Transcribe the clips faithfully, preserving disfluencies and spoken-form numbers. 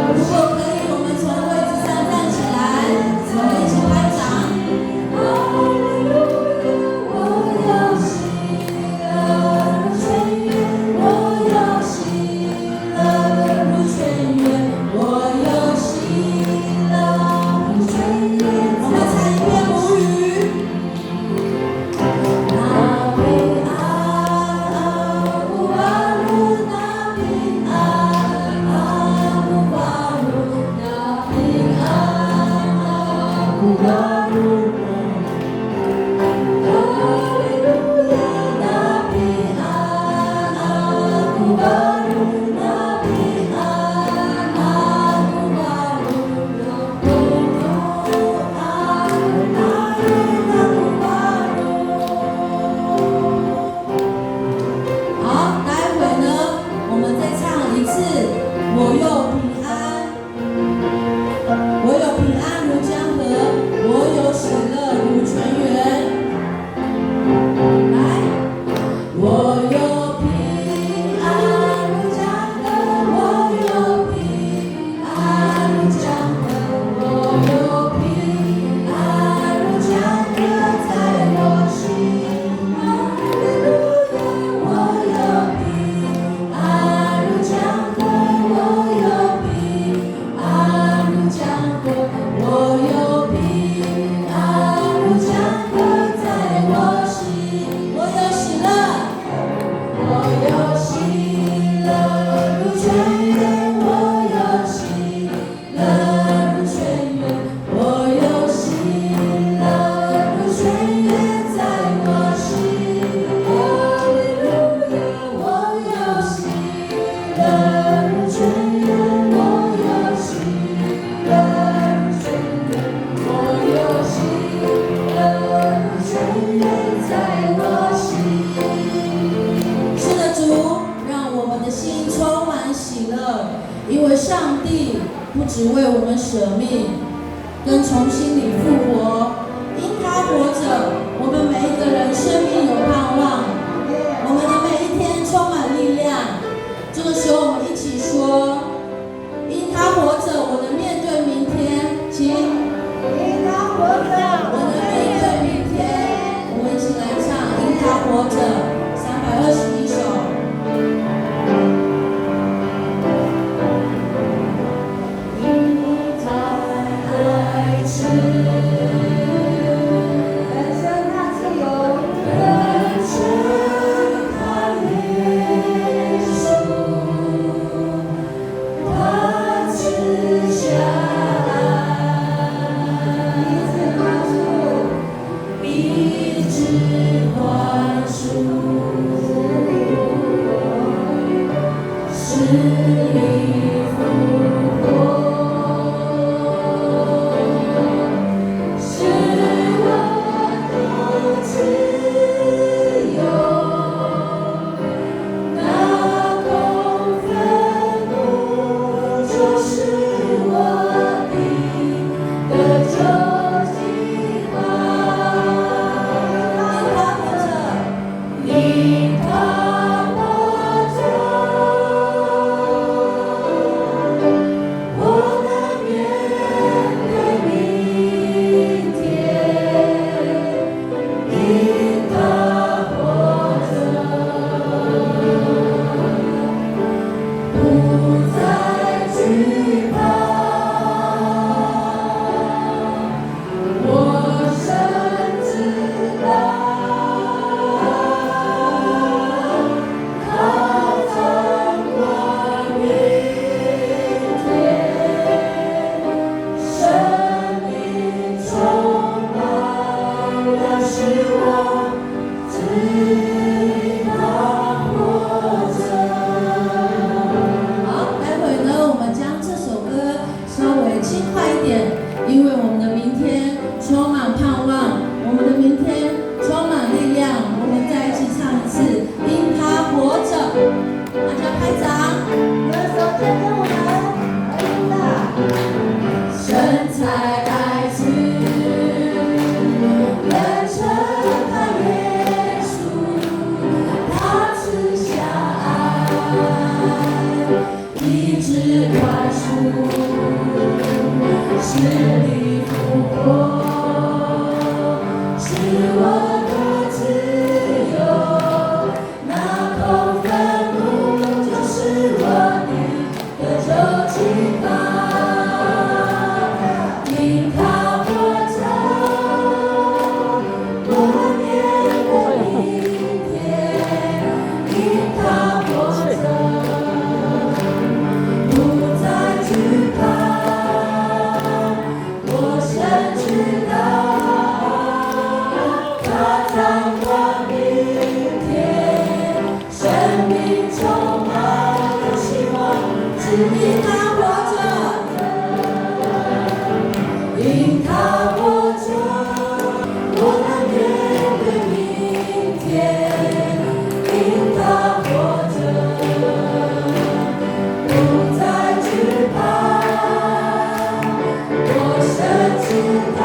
如果可以，我们从位置上站起来，我们一起拍掌。 好，待会呢，我们再唱一次《我有平安》。 我有平安如江河，我有喜乐如泉源。来，我有平安如江河，我有平安如江河，我有平安如江河在我心。哈利路亚，我有平安如江河，我有平 安如江河，我有平安如江河在我心。我有喜乐，我有喜乐如泉源，我有喜乐如泉源，我有喜乐如泉源在我心。哈利路亚，我有喜 是的，主，让我们的心充满喜乐，因为上帝不只为我们舍命，更从死里复活。因他活着，我们每一个人生命有盼望，我们的每一天充满力量。这个时候，我们一起说：因他活着，我能面对明天。请。因他活着，我能面对明天。我们一起来唱《因他活着》三百二十一首。 好，待会呢，我们将这首歌稍微轻快一点，因为我们的明天充满盼望，我们的明天充因他活着，因他活着，我能面对明天。因他活着，不再惧怕，我深知道。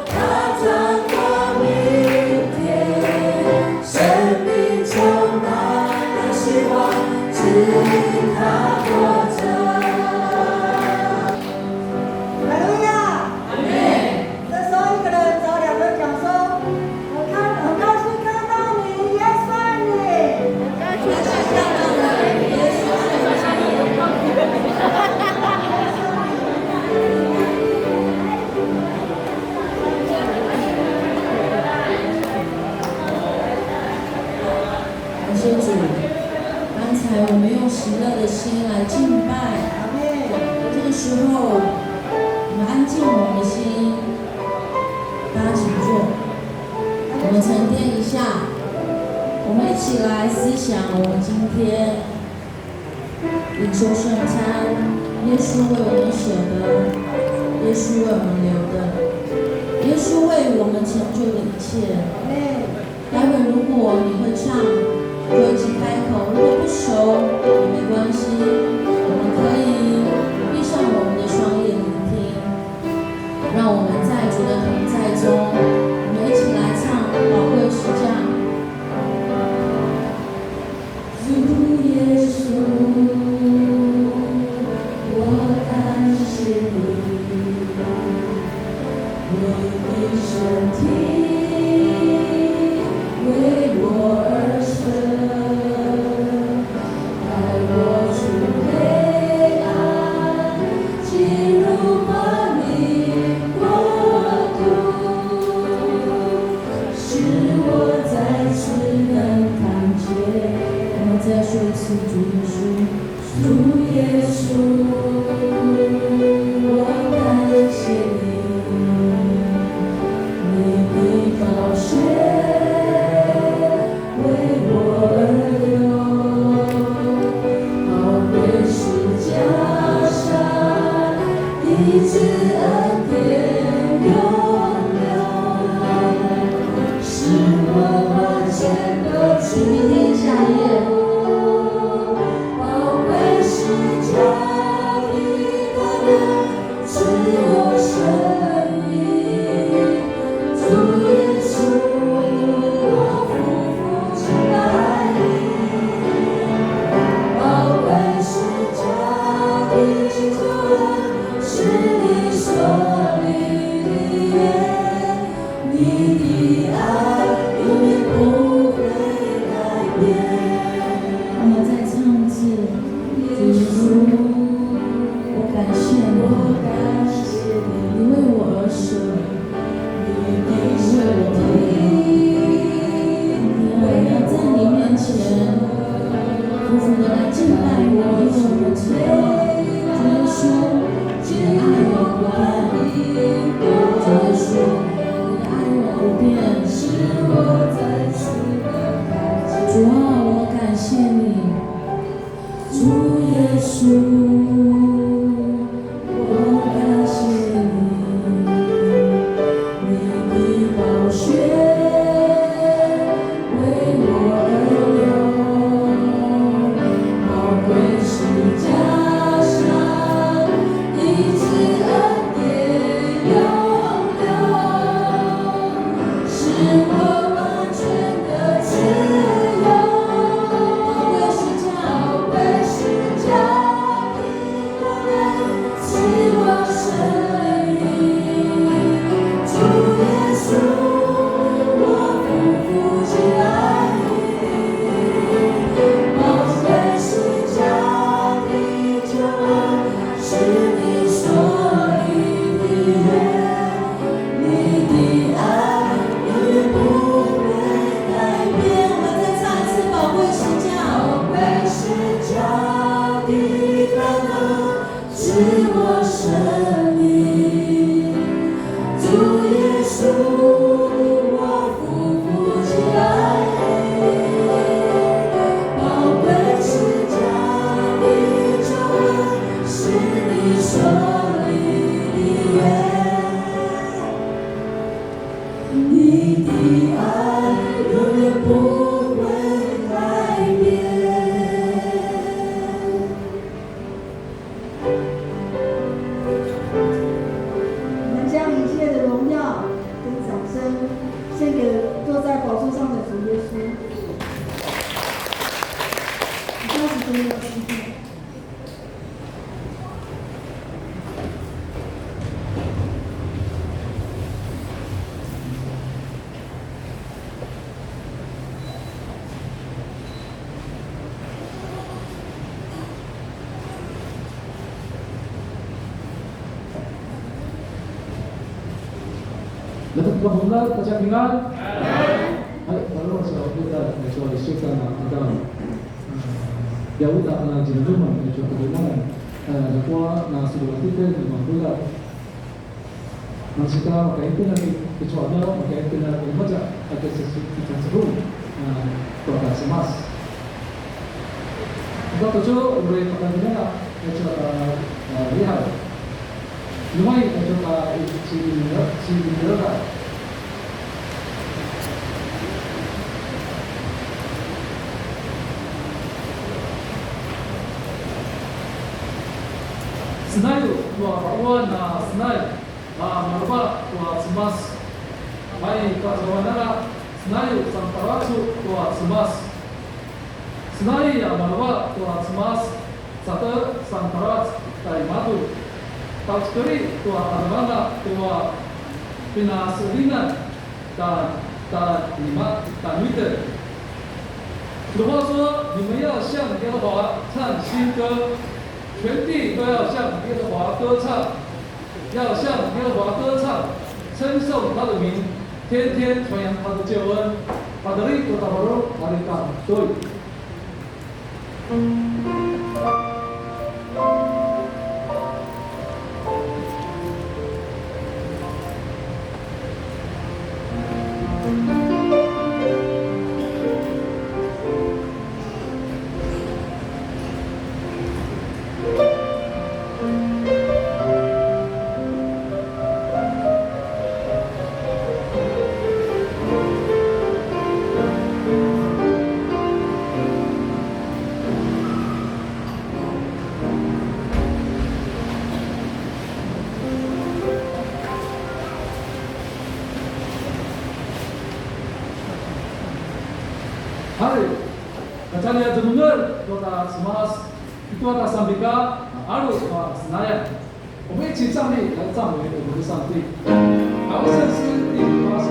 他掌管明天，生命充满了希望，只因他活着。哈利路亚！阿门。这时候一个人找两个讲说，我看，很高兴看到你，耶稣爱你。 感谢主，刚才我们用喜乐的心来敬拜。这个时候，我们安静我们的心，大家请坐，我们沉淀一下，我们一起来思想我们今天 领受圣餐，耶稣为我们舍的，耶稣为我们流的，耶稣为我们成就的一切。待会如果你会唱，就一起开口；如果不熟也没关系，我们可以闭上我们的双眼聆听。让我们在主的同在中，我们一起来唱宝贵诗歌。 主耶稣，我感谢你，你的身体为我而生，带我出黑暗，进入光明国度。 使我再次能看见。我们再说一次，主耶稣。主耶稣，我感谢你，你的宝血为我而流，宝贵是加上 一直恩典永留，使我完全的自由。宝贵是家里的人，使我生命 主耶稣，我俯伏敬拜你。宝贵是家的主人，是你所立的约，你的爱永远不会改变。我们再唱一次，主耶稣，我感谢你，你为我而死。 我要在你面前俯伏的来敬拜你，因为我知道主耶稣，你的爱永不变。主耶稣，你的爱永不变。主啊，我感谢你。 主耶稣，我感谢你，你的宝血为我而流，宝贵是加上一直恩典永留。 使我完全的自由。宝贵是加，宝贵是加的你爱永远不会改变。我们将一切的荣耀跟掌声献给坐在宝座上的主耶稣。以上是今天的诗篇。 Dapat ka bulan, baca pingan. Hai, kalau saya bulan, saya sudah isukan, ah, ada, ah, dia udah, ah, jenuh, ah, dia juga keduman, ah, dia kuat, nah, sudah kita, dia bulan. Mansika maka ita na ki kecuali maka ita na ki maca ata sesu kita seru na kuata semas. Kita tuju uri pakanina na kecuali rihal. Lumai kecuali si si neraka. Senayu tua ba'uan a senay a maleva tua Cemas. Pai kacawananga senayu sangkaracu tua Cemas. Senay a maleva tua Cemas, sate sangkarac taimadju. Taucekeri tua arevanga tua pinaselingan ta ta nima ta nuite. 主的话说，你们要向耶和华唱新歌，全地都要向耶和华歌唱，要向耶和华歌唱，称颂他的名，天天传扬他的救恩。Paderi kota baru hari Kamis. Hari, kacalian semunger, kota Cemas, itu atas sambika, alu, senayan. 我们一起站立来赞美我们的上帝。好，圣诗第八首。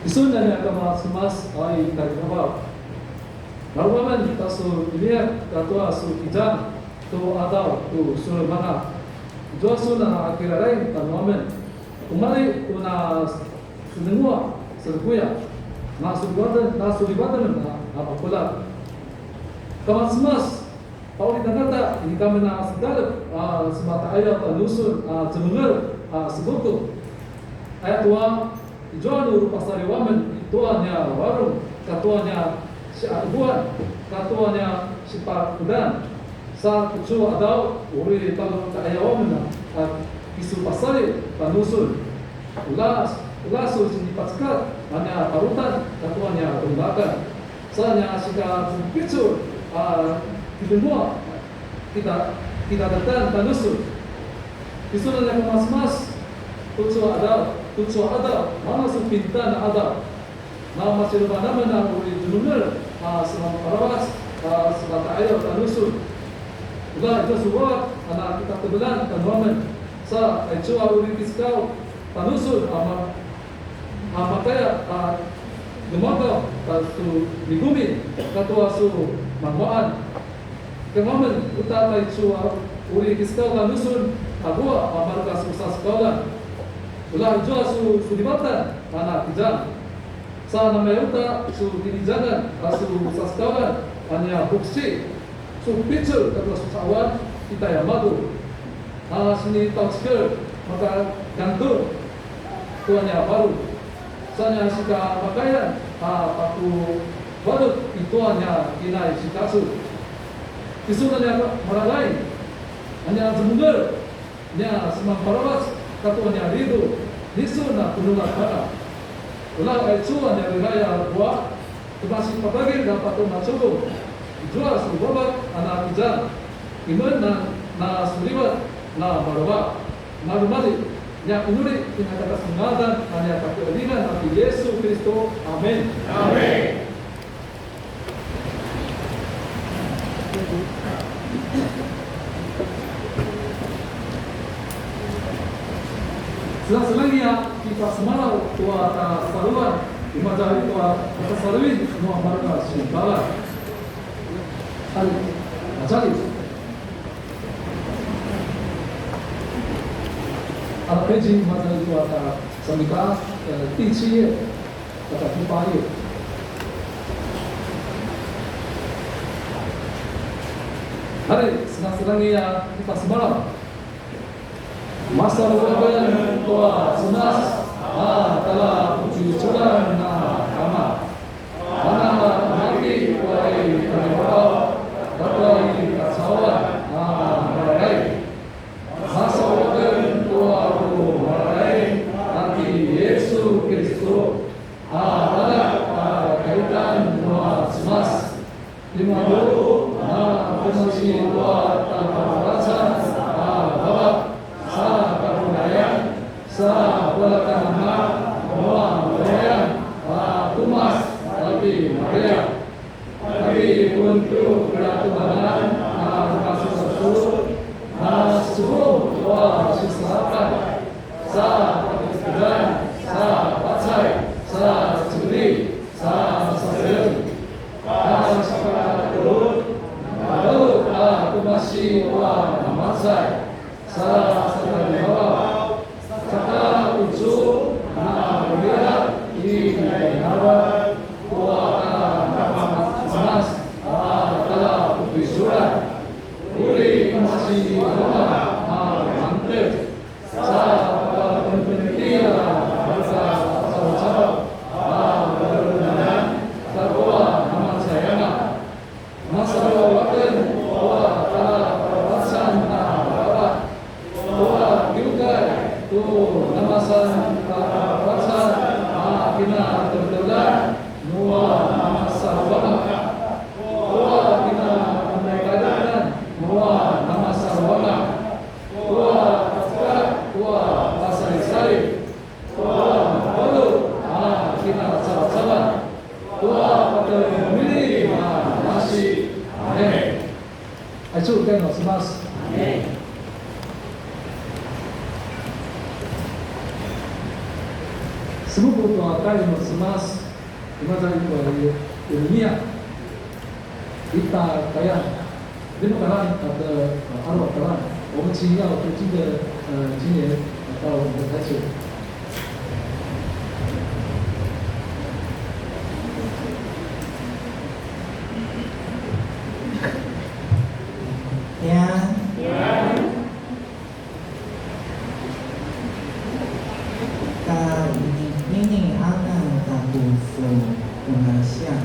Tisun a nia Kama Cemas a i tjaivavaw. Maruamen ta su ilia katua su kizang tu qadaw tu sulem anga. Zua sun a kilalaing tanuamen. Kumali tu na senengua selekuya. Na sulivaten, na sulivaten a, a mapuljat. Kama Cemas, pauli tangata, ini kami na sedalep, a, semataqaya tanusun, a, cemengel, a, sebuku. Ayatua, izua nu rupasaliw amen, tua nia varung, katua nia siaquan, katua nia sipaqudan. Sa tucu a qadaw, uri pauli taqaya amen, a, kisu pasaliw tanusun. Ula, ula su sinipacekat, a nia parutan, katua nia rundakan. Sa nia sika picul, a, kitemua, kita, kita datan tanusun. Tisun a nia Kama Cemas, tucu a qadaw, tucu a qadaw, mana su pintan a qadaw. Na masilevan amen a uri djemengel, a, seman paravac, a, semataqaya tanusun. Ula izua su a na kita tevelan tanuamen. Sa, aicu a uri kisekaw tanusun, a, ma-, a makaya a gemagaw ta su migumi katua su manguaqan. Kemamen uta taicu a uri kisekaw tanusun a gua a mareka su sasekauljan. Ula izua su sulivatan a na kizang. Sa namaya uta su kinizangan a su sasekauljan a nia vuksi. Su picul katua su cawan i tjaiamadju. A sinitaucikel maka gantung tua nia varung. Sa nia sika makayan a paku valut i tua nia kinai sikacu. Tisun a nia maralai, a nia zemungel, nia seman paravac katua nia ridu, nisun a penuljat anga. Ula aicu a nia riraya bua, kemasi patagilj a patu macuvung, izua su vavak a na kizang, imen a na sulivat na maleva, na lumali, nia inuli, pinakata su ngadan a nia kakiqelingan a ti Yesu Kiristu. Amen. Amen. Selaseleng a kipasemalaw tua ta saluan, imaza i tua ta saluin nua mareka sinipala. Ari, macali. Ala peji imaza i tua ta samika, eh, 第七页. Kata kipayu. Hari, senang-senang ia kipasemalaw. Masalu aken tua Cemas a tala pucuculan a kama. Mana mati kuai kanibau, katua i kacauan a marai. Masalu aken tua ku marai a ti Yesu Kiristu. A, aljak a kaitan nua Cemas. Timadju, na kemasi tua tjaparavacan a vavak, sa kakunayan, sa palakananga nua mayan a Tumas, a ti Maria. Tapi untuk peraturan a kasusasut, na suruh tua sisalakan, sa pakitikidan, sa pacay, sa cemeli, sa sasayeng. Na sipakatekulun, na a kemasi tua namacay, sa sakalivavaw, saka tucu, na uriya i nainavan, tua ka namanas, a tala pupisulan, uri kemasi tua a mantel, sa pakapenpenetila, sa sa sa sa a karunanan, katua namacayanga. Masalu aken tua tala paravacan a vavak, tua kiukai tu namasan paravacan a kinatevetevelan nua namasaluanga, tua kinamarekadakan nua namasaluanga, tua kacekak tua pasalisali, tua mapalu a kinacavacavan, tua patelemili a nasi. Amen. Aicu kai nua Cemas. Amen. Semupu Tua kai nua Cemas, imaza i tua Yeremia, ita taya, lima kalan, ata, uh, alu kalan. 我们请要读经的，呃，青年来到我们的台前。平安。 Ka inipini anan ta ku su kunasian,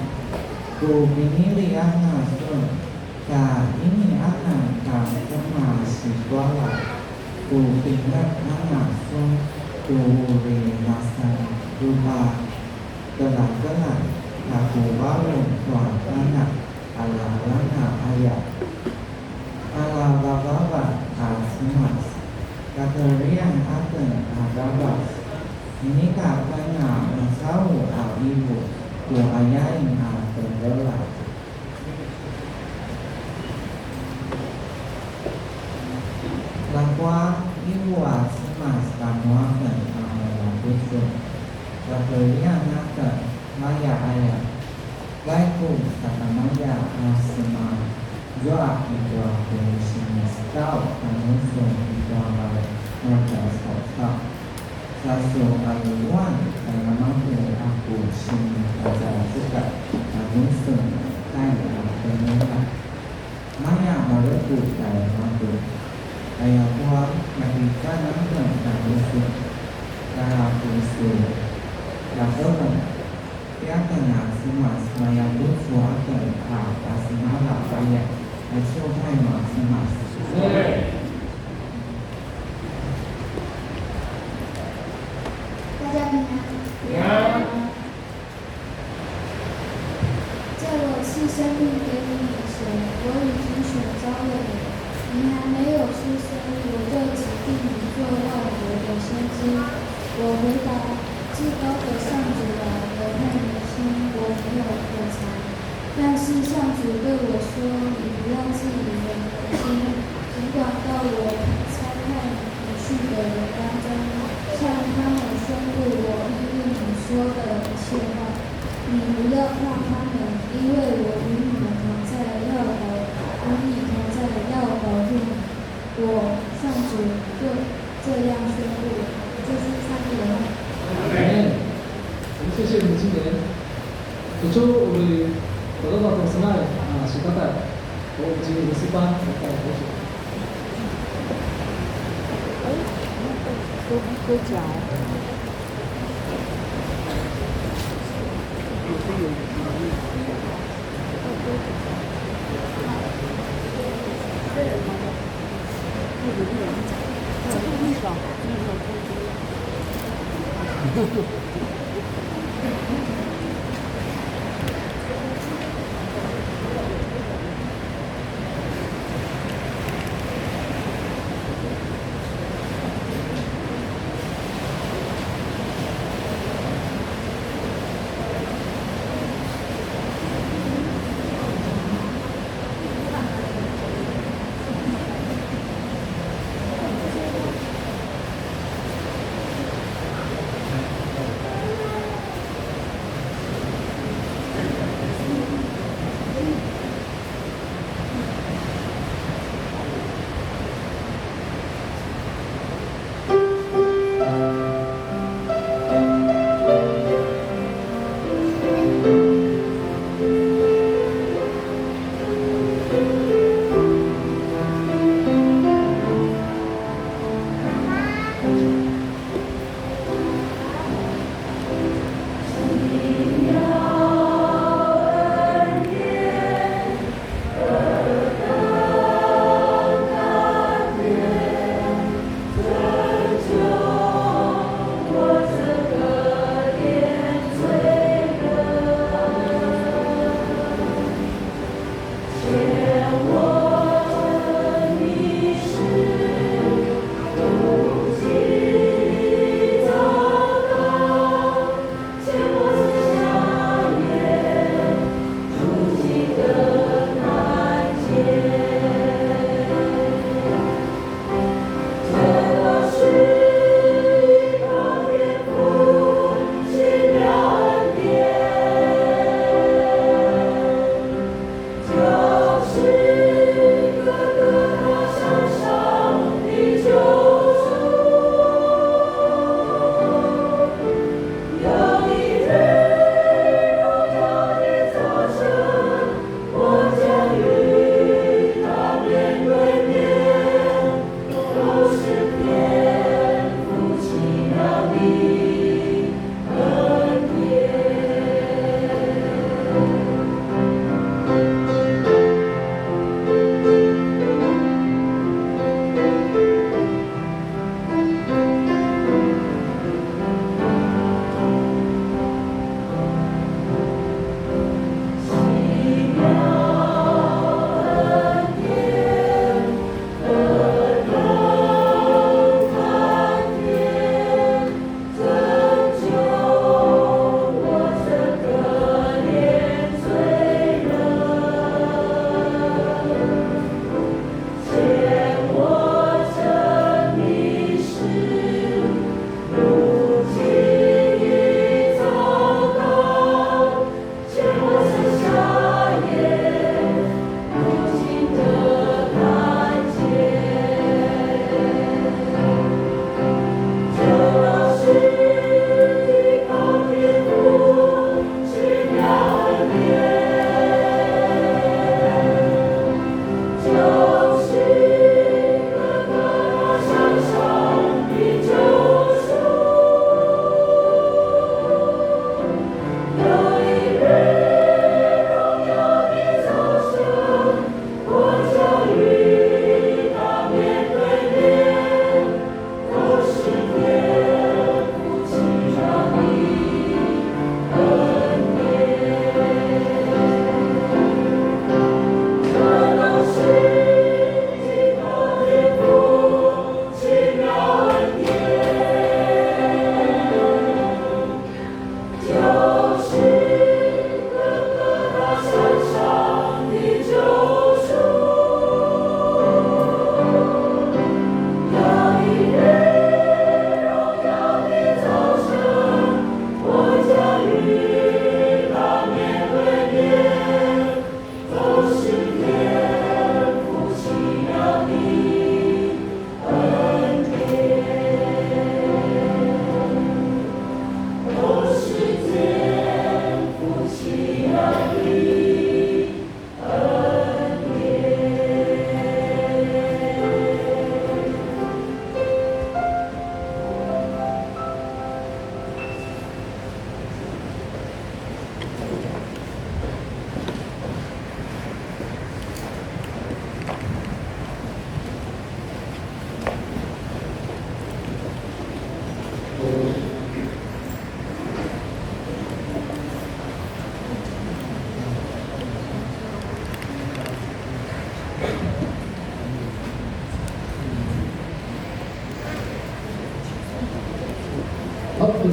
ku pinili anga sun, ka ini anan ka kema situala, ku pingat anga sun, ku uri masan rupa kelakelan, ka ku varung tua anan, ala langa aya. Alavavava a Cemas, kakedrian aken aravac, inika ken a macaqu a qivu tu ayain a tengelac. Ljakua qivu a Cemas tanuaken a mayapucun, kakedrian aken maya aya. Vaiku sakamaya a sema zua i tua ku sinisekaw tjanusun i tua varung a tja caucau. Sa su qaluluan tjaiamadju a ku sinikacacekad tjanusun kai a penuljat. Maya marekutj tjaiamadju. Ayatua nakikan aken tjanusun. Kaya ku su ljakeven. Tiaken a Cemas mayatucu aken a pasemalaw aya. Aicu kai nua Cemas. 大家平安。平安。在我赐生命给你以前，我已经选召了你。你还没有出生，我就指定你做万国的先知。我回答：至高的上主啊，我太年轻，我没有口才。但是上主对我说：你不要质疑我的心，尽管到我差派你去的人当中，向他们宣布我命令你说的一切话。你不要怕他们，因为我与你们同在，要保，与你同在，要保护你。 我上主就这样宣布了。这是上帝的话。阿们。我们谢谢我们青年。Tucu uri tadava tua senai a sikatay. O uci uri sipan, sipan, sipan.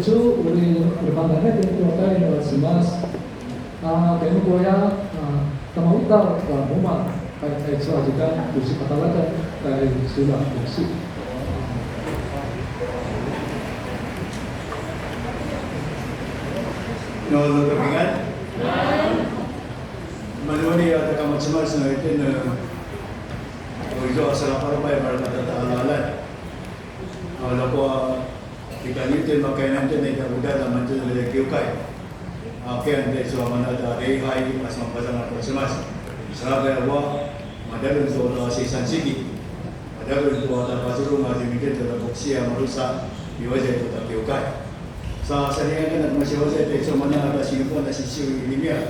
Su uri uri manganetjen tua kai nua Cemas. A, kainukuya, a, kama uta tua muma, kai, kai cua jika, tu si patalakan, kai sula, tu si. No, no, kapingan? Manuali a takama Cemas na iten, a, uri jua salapalapay malakata ta'alalan. A, lako a, Kita ni te makainan te ni ta uda ta mantu le kiukai. Aken te so mana ta rehai mas mapazang ato semas. Sabe wa madalun to ta sisan siki. Madalun to ta pazurung a dimikin to ta boksia marusa iwaje to ta kiukai. Sa saringan kan masi waje te so mana ta sinukuan ta sisiu ilimia.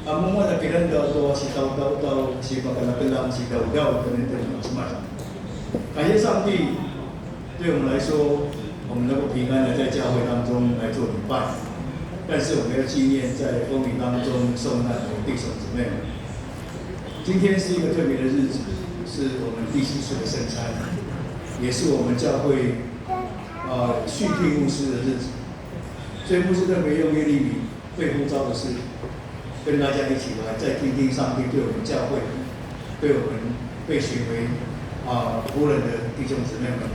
Amu mana kiran da to si tau tau tau si pakalakelang si dau dau kan te semas. Kaya sampi 对我们来说，我们能够平安的在教会当中来做礼拜，但是我们要纪念在风雨当中受难的弟兄姊妹们。今天是一个特别的日子，是我们第七次的圣餐，也是我们教会，呃，续聘牧师的日子。所以牧师特别用耶利米 被呼召的是跟大家一起来再听听上帝对我们教会、对我们被选为，啊，仆人的弟兄姊妹们，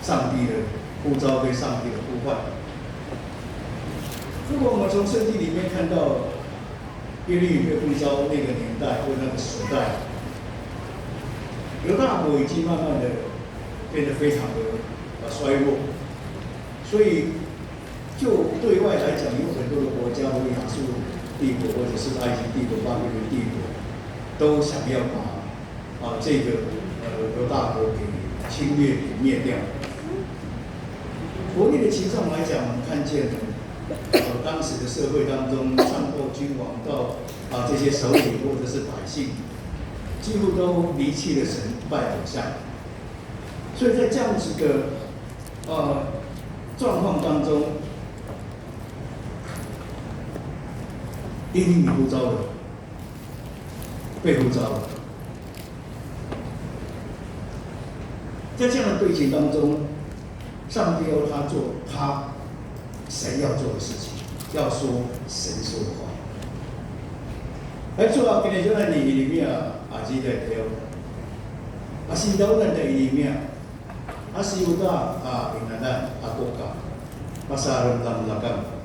上帝的呼召跟上帝的呼唤。如果我们从圣经里面看到耶利米被呼召那个年代或那个时代，犹大国已经慢慢的变得非常的，呃，衰落，所以 就对外来讲，有很多的国家，如亚述帝国或者是埃及帝国、巴比伦帝国，都想要把，啊，这个，呃，犹大国给侵略、给灭掉。国内的情况来讲，我们看见，呃，当时的社会当中，上到君王到，啊，这些首领或者是百姓，几乎都离弃了神，拜偶像。所以在这样子的 呃，状况当中，耶利米呼召了，被呼召了。在这样的背景当中，上帝要他做他神要做的事情，要说神说的话。Aicu a kinizua ni Yirimia a zidai teu. A sindaulan ta Yirimia, a si Yuda a inadan a kuka, a sa remdamlakan.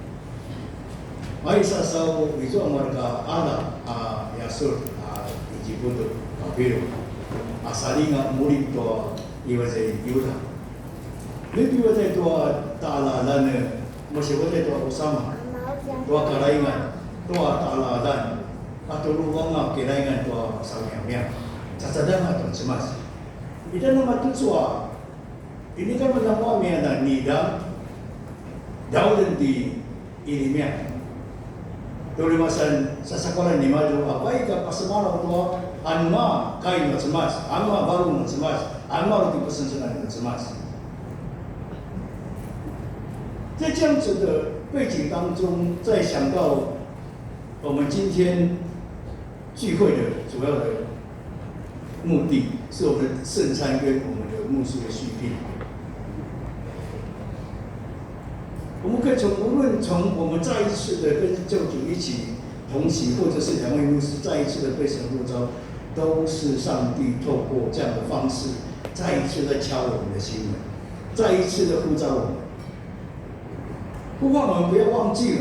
Ai sa sau izua marka ala a Yasur a Ijiputu, Papilo, a salinga mulim tua iwazay Yuda. Leti iwazay tua ta'alalan, masi iwazay tua usama, tua kalaingan, tua ta'alalan, a tulu anga kilaingan tua samiamia. Cacadanga tua Cemas. Ita namatucu a, ini kan menamua miana nidang, dauden ti Yirimia. Tuli masan sasakualan nimadju a vaik a pasemalaw tua anema kai nua Cemas, anema varung nua Cemas, anema uri ti pesengsengan nua Cemas. 在这样子的背景当中，再想到我们今天 聚会的主要的目的是我们的圣餐跟我们的牧师的续聘。我们可以从，无论从我们再一次的跟救主一起同行，或者是两位牧师再一次的被神呼召，都是上帝透过这样的方式再一次在敲我们的心门，再一次的呼召我们，呼唤我们不要忘记了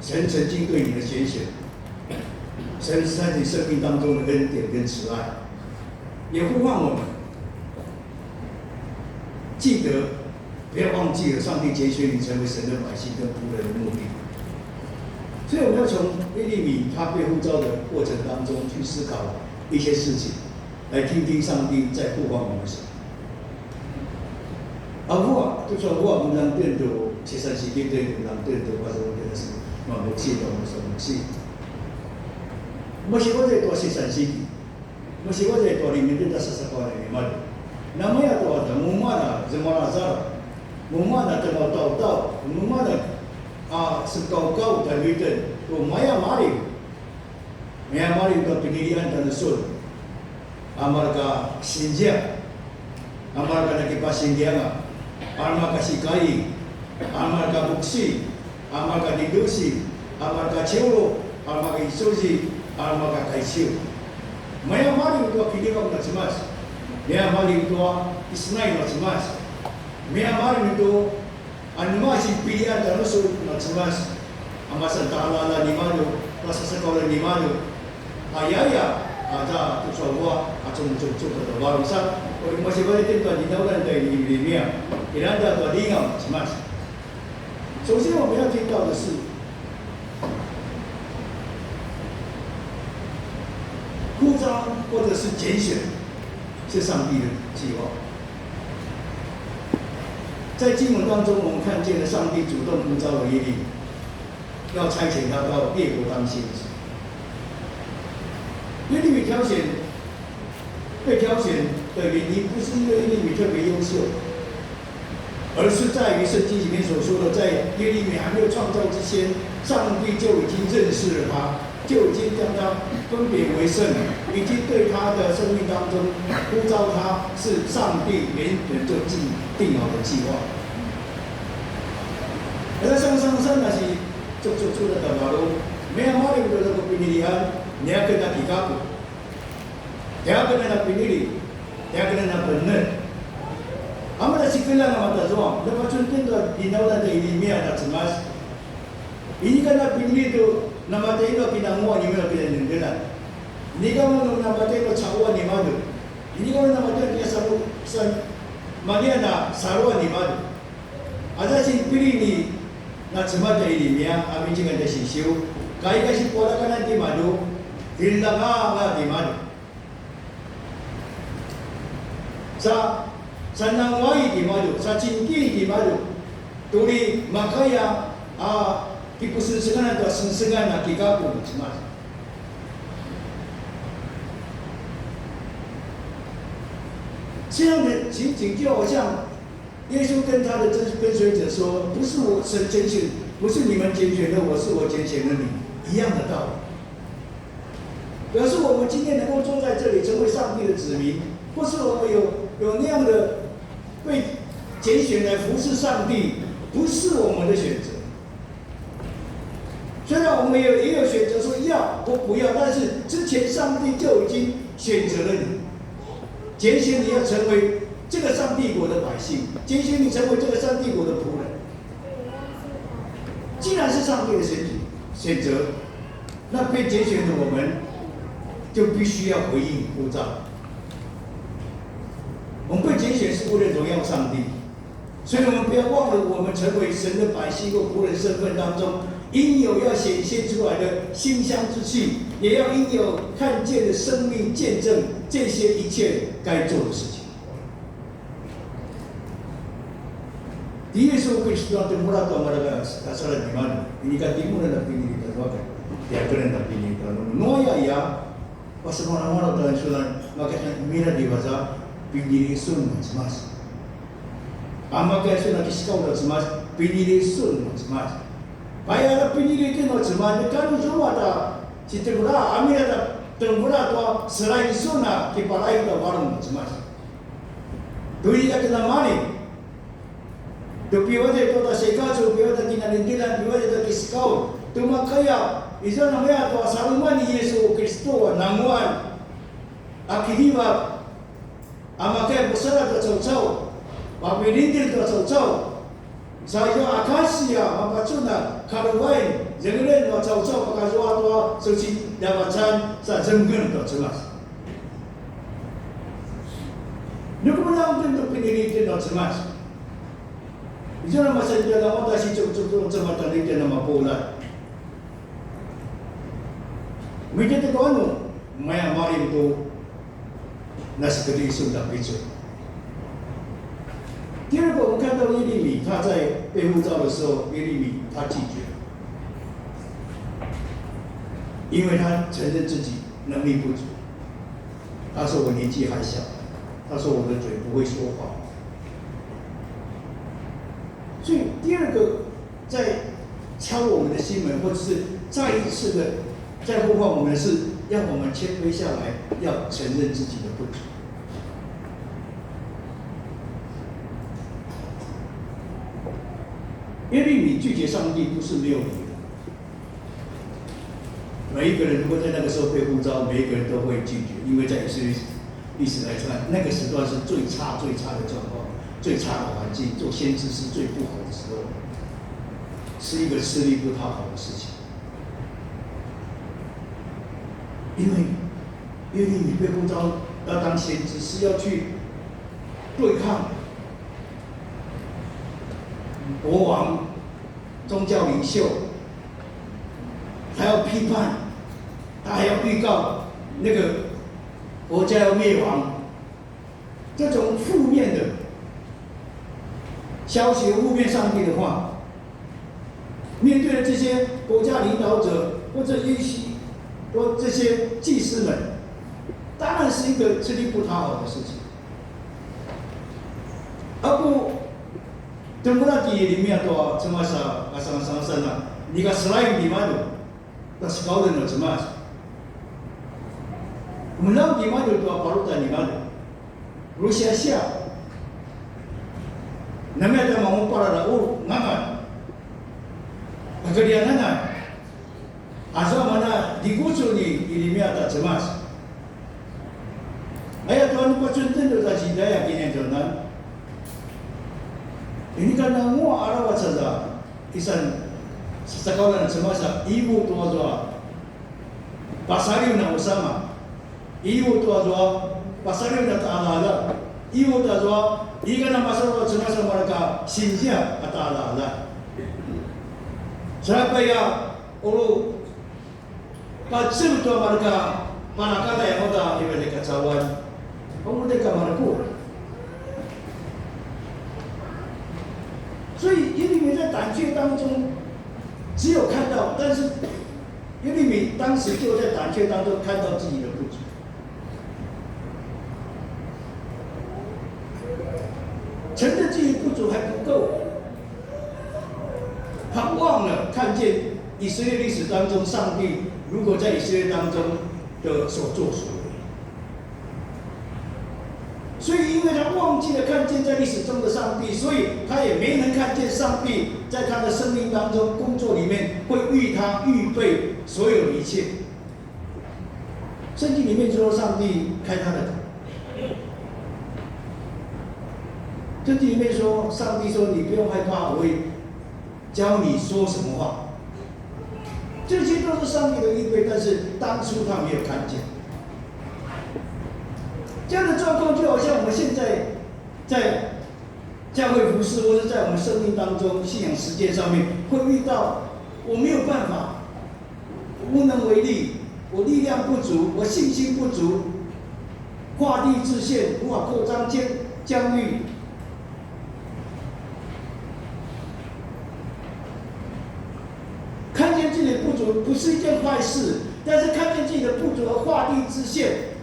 神曾经对你的拣选，神在你生命当中的恩典跟慈爱，也呼唤我们记得，不要忘记了上帝拣选你成为神的百姓跟仆人的目的。所以我们要从耶利米他被呼召的过程当中去思考一些事情。 来听听上帝在呼唤我们什么。Avua, tucu avua menang tentu, sisan siki tu menang tentu, pasal kita si, mamuksi, mamuksi. Masi wajay tua sisan siki. Masi wajay tua limited asa sekolah ni madu. Namaya tua ada, mumana, zemara zara. Mumana temau tau tau, mumana, a, sekau kau, dan limited, tu maya mari. Mayamalim tua pinilian tjanusun, a mareka sinzia, a mareka nakipasinzia anga, a mareka sikai, a mareka buksi, a mareka didusi, a mareka ciuru, a mareka isuzi, a mareka kaisiu. Maya malim tua kiljivak na Cemas. Maya malim tua isnai na Cemas. Maya malim tua a nemasin pilian tjanusun na Cemas. A masan taqaljaqaljan nimadju, pasasakaulan nimadju. Ayaya, aza tucu a vua, a cungcungcung ta varung sa, uri masi valitin tua dinaulan ta ini Yirimia, iranda tua lingaw na Cemas. 首先我们要听到的是，呼召或者是拣选，是上帝的计划。在经文当中，我们看见了上帝主动呼召了耶利米，要差遣他到列国当先知。耶利米挑选，被挑选的原因不是因为耶利米特别优秀，而是在于圣经里面所说的，在耶利米还没有创造之前，上帝就已经认识了他，就已经将他分别为圣，已经对他的生命当中呼召他是上帝原本就定定好的计划。Asa sangasangasan a si cukcuk surat a varung, maya malim tua pinilian, nia aken a kikaku. Nia aken a pinili, nia aken a penen. Amen a sikelang a matazuang, na pacun tjen tua dinaulan ta Yirimia na Cemas. Inika na pinili tu, na matainu a kinanguaq nimadju a kinanendelan. Inika mun na matainu a cauan nimadju. Inika mun na matainu a kinasalu, san, mania na saluan nimadju. Aza sinpili ni na Cemas ta Yirimia, a mincikan ta sisiu, ka ika sipualakanan timadju, tjilanganga timadju. Sa, sa nanguaq timadju, sa cingki timadju, tu uri makaya a kipusengsengan tua sengsengan a kikaku na Cemas. 这样的情景就好像耶稣跟他的跟跟随者说：“不是我拣拣选，不是你们拣选了我，是我拣选了你。”一样的道理。表示我们今天能够坐在这里，成为上帝的子民，或是我们有有那样的被拣选来服侍上帝，不是我们的选择。虽然我们也也有选择说要或不要，但是之前上帝就已经选择了你，拣选你要成为这个上帝国的百姓，拣选你成为这个上帝国的仆人。既然是上帝的选举选择，那被拣选的我们就必须要回应呼召。我们被拣选是为了荣耀上帝，所以我们不要忘了，我们成为神的百姓或仆人身份当中应有要显现出来的馨香之气，也要应有看见的生命见证这些一切该做的事情。Ti Yesu Kristo a temula tua mareka kasaladjimadju, inika timun a na pinili tjanuaken, ti aken a na pinili tjanuaken. Nu aya, pasemalamala tjanusun, makaya sun a mira divaza, pinili sun na Cemas. A makaya sun a kiskau na Cemas, pinili sun na Cemas. Paya na pinili tjen na Cemas, neka nu zuma ta si temula, a mira ta temula tua selain sun a kipalaing ta varung na Cemas. Tu inika tjen a mali. Tu piwadje tua ta sekacu, piwadje ta kinalindilan, piwadje ta kiskau. Tu makaya, izua namaya tua saluman ni Yesu Kristo a nanguaq a kiljivak, a makaya pusaladj tua caucau, papilindil tua caucau. Sa izua akasia mapacun a kaluvain, zengelen tua caucau pakazua tua suci davacan sa zengel tua Cemas. Nu kemeljang itjen tu pinili itjen nua Cemas. Izua na masan itjen a mata si cukcuk tu Cemas tjanuitjen a mapuljat. Mita tu anu, maya malim tu na sekedar isu tak picu. 第二个，我们看到耶利米他在被呼召的时候，耶利米他拒绝，因为他承认自己能力不足。他说：“我年纪还小。”他说：“我的嘴不会说谎。”所以第二个，在敲我们的心门，或者是再一次的在呼唤我们的是，让我们谦卑下来，要承认自己的不足。耶利米拒绝上帝不是没有理由的。每一个人如果在那个时候被呼召，每一个人都会拒绝，因为在以色列历史来看，那个时段是最差、最差的状况，最差的环境，做先知是最不好的时候，是一个吃力不讨好的事情。因为耶利米被呼召要当先知，是要去对抗国王、宗教领袖，还要批判，他还要预告那个国家要灭亡。这种负面的消息污蔑上帝的话，面对了这些国家领导者或者一些或这些祭司们，当然是一个吃力不讨好的事情。Aku temula ti Yirimia tua Cemas a sangasangasan a, nika selain di madu, ta sekauljan a Cemas. Menang di madu tua palutan di madu. Rusiasia. Namaya ta mangupara ra u ngangan. Pagadian anan. Azua mana digucu ni Yirimia ta Cemas. Aya tua nu pacun tendu ta cidaya kinentunan. Ini kan nanguaq aravac aza isan sasekauljan a Cemas a ivu tua zua. Pasaliw na usama. Ivu tua zua, pasaliw na ta'alala. Ivu tua zua, ika na masalu a Cemas a mareka sinzia a ta'alala. Sa paya ulu pacem tua mareka panakala yang uta iwede kacauan. Ulu de ka mareku. 所以耶利米在胆怯当中，只有看到，但是耶利米当时就在胆怯当中看到自己的不足，承认自己不足还不够，他忘了看见以色列历史当中，上帝如果在以色列当中的所作所为。 所以，因为他忘记了看见在历史中的上帝，所以他也没能看见上帝在他的生命当中工作里面会为他预备所有的一切。圣经里面说，上帝开他的口。圣经里面说，上帝说：“你不用害怕，我会教你说什么话。”这些都是上帝的预备，但是当初他没有看见。这样的状况就好像我们现在在教会服侍，或者在我们生命当中、信仰实践上面，会遇到我没有办法，无能为力，我力量不足，我信心不足，画地自限，无法扩张疆疆域。 看见自己的不足不是一件坏事，但是看见自己的不足而画地自限，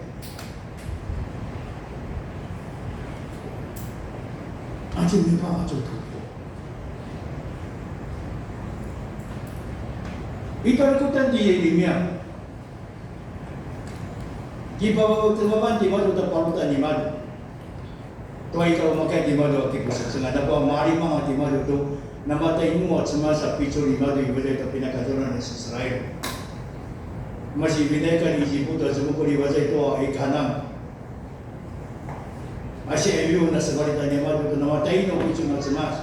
那就没办法做突破。Ita ku tandi ini mia. Kipapatevavan timadju ta palutan nimadju. Tua ika umakay timadju a kipusasengan, nakua malimang a timadju tu, namatainu a Cemas a picul nimadju i vatay ta pinakaturan a Israel. Masi pinaikan i Ijiputu a cemukul i vatay tua i Kanan. A si Ayu na sevalit a nimadju tu, namatainu a picul a Cemas.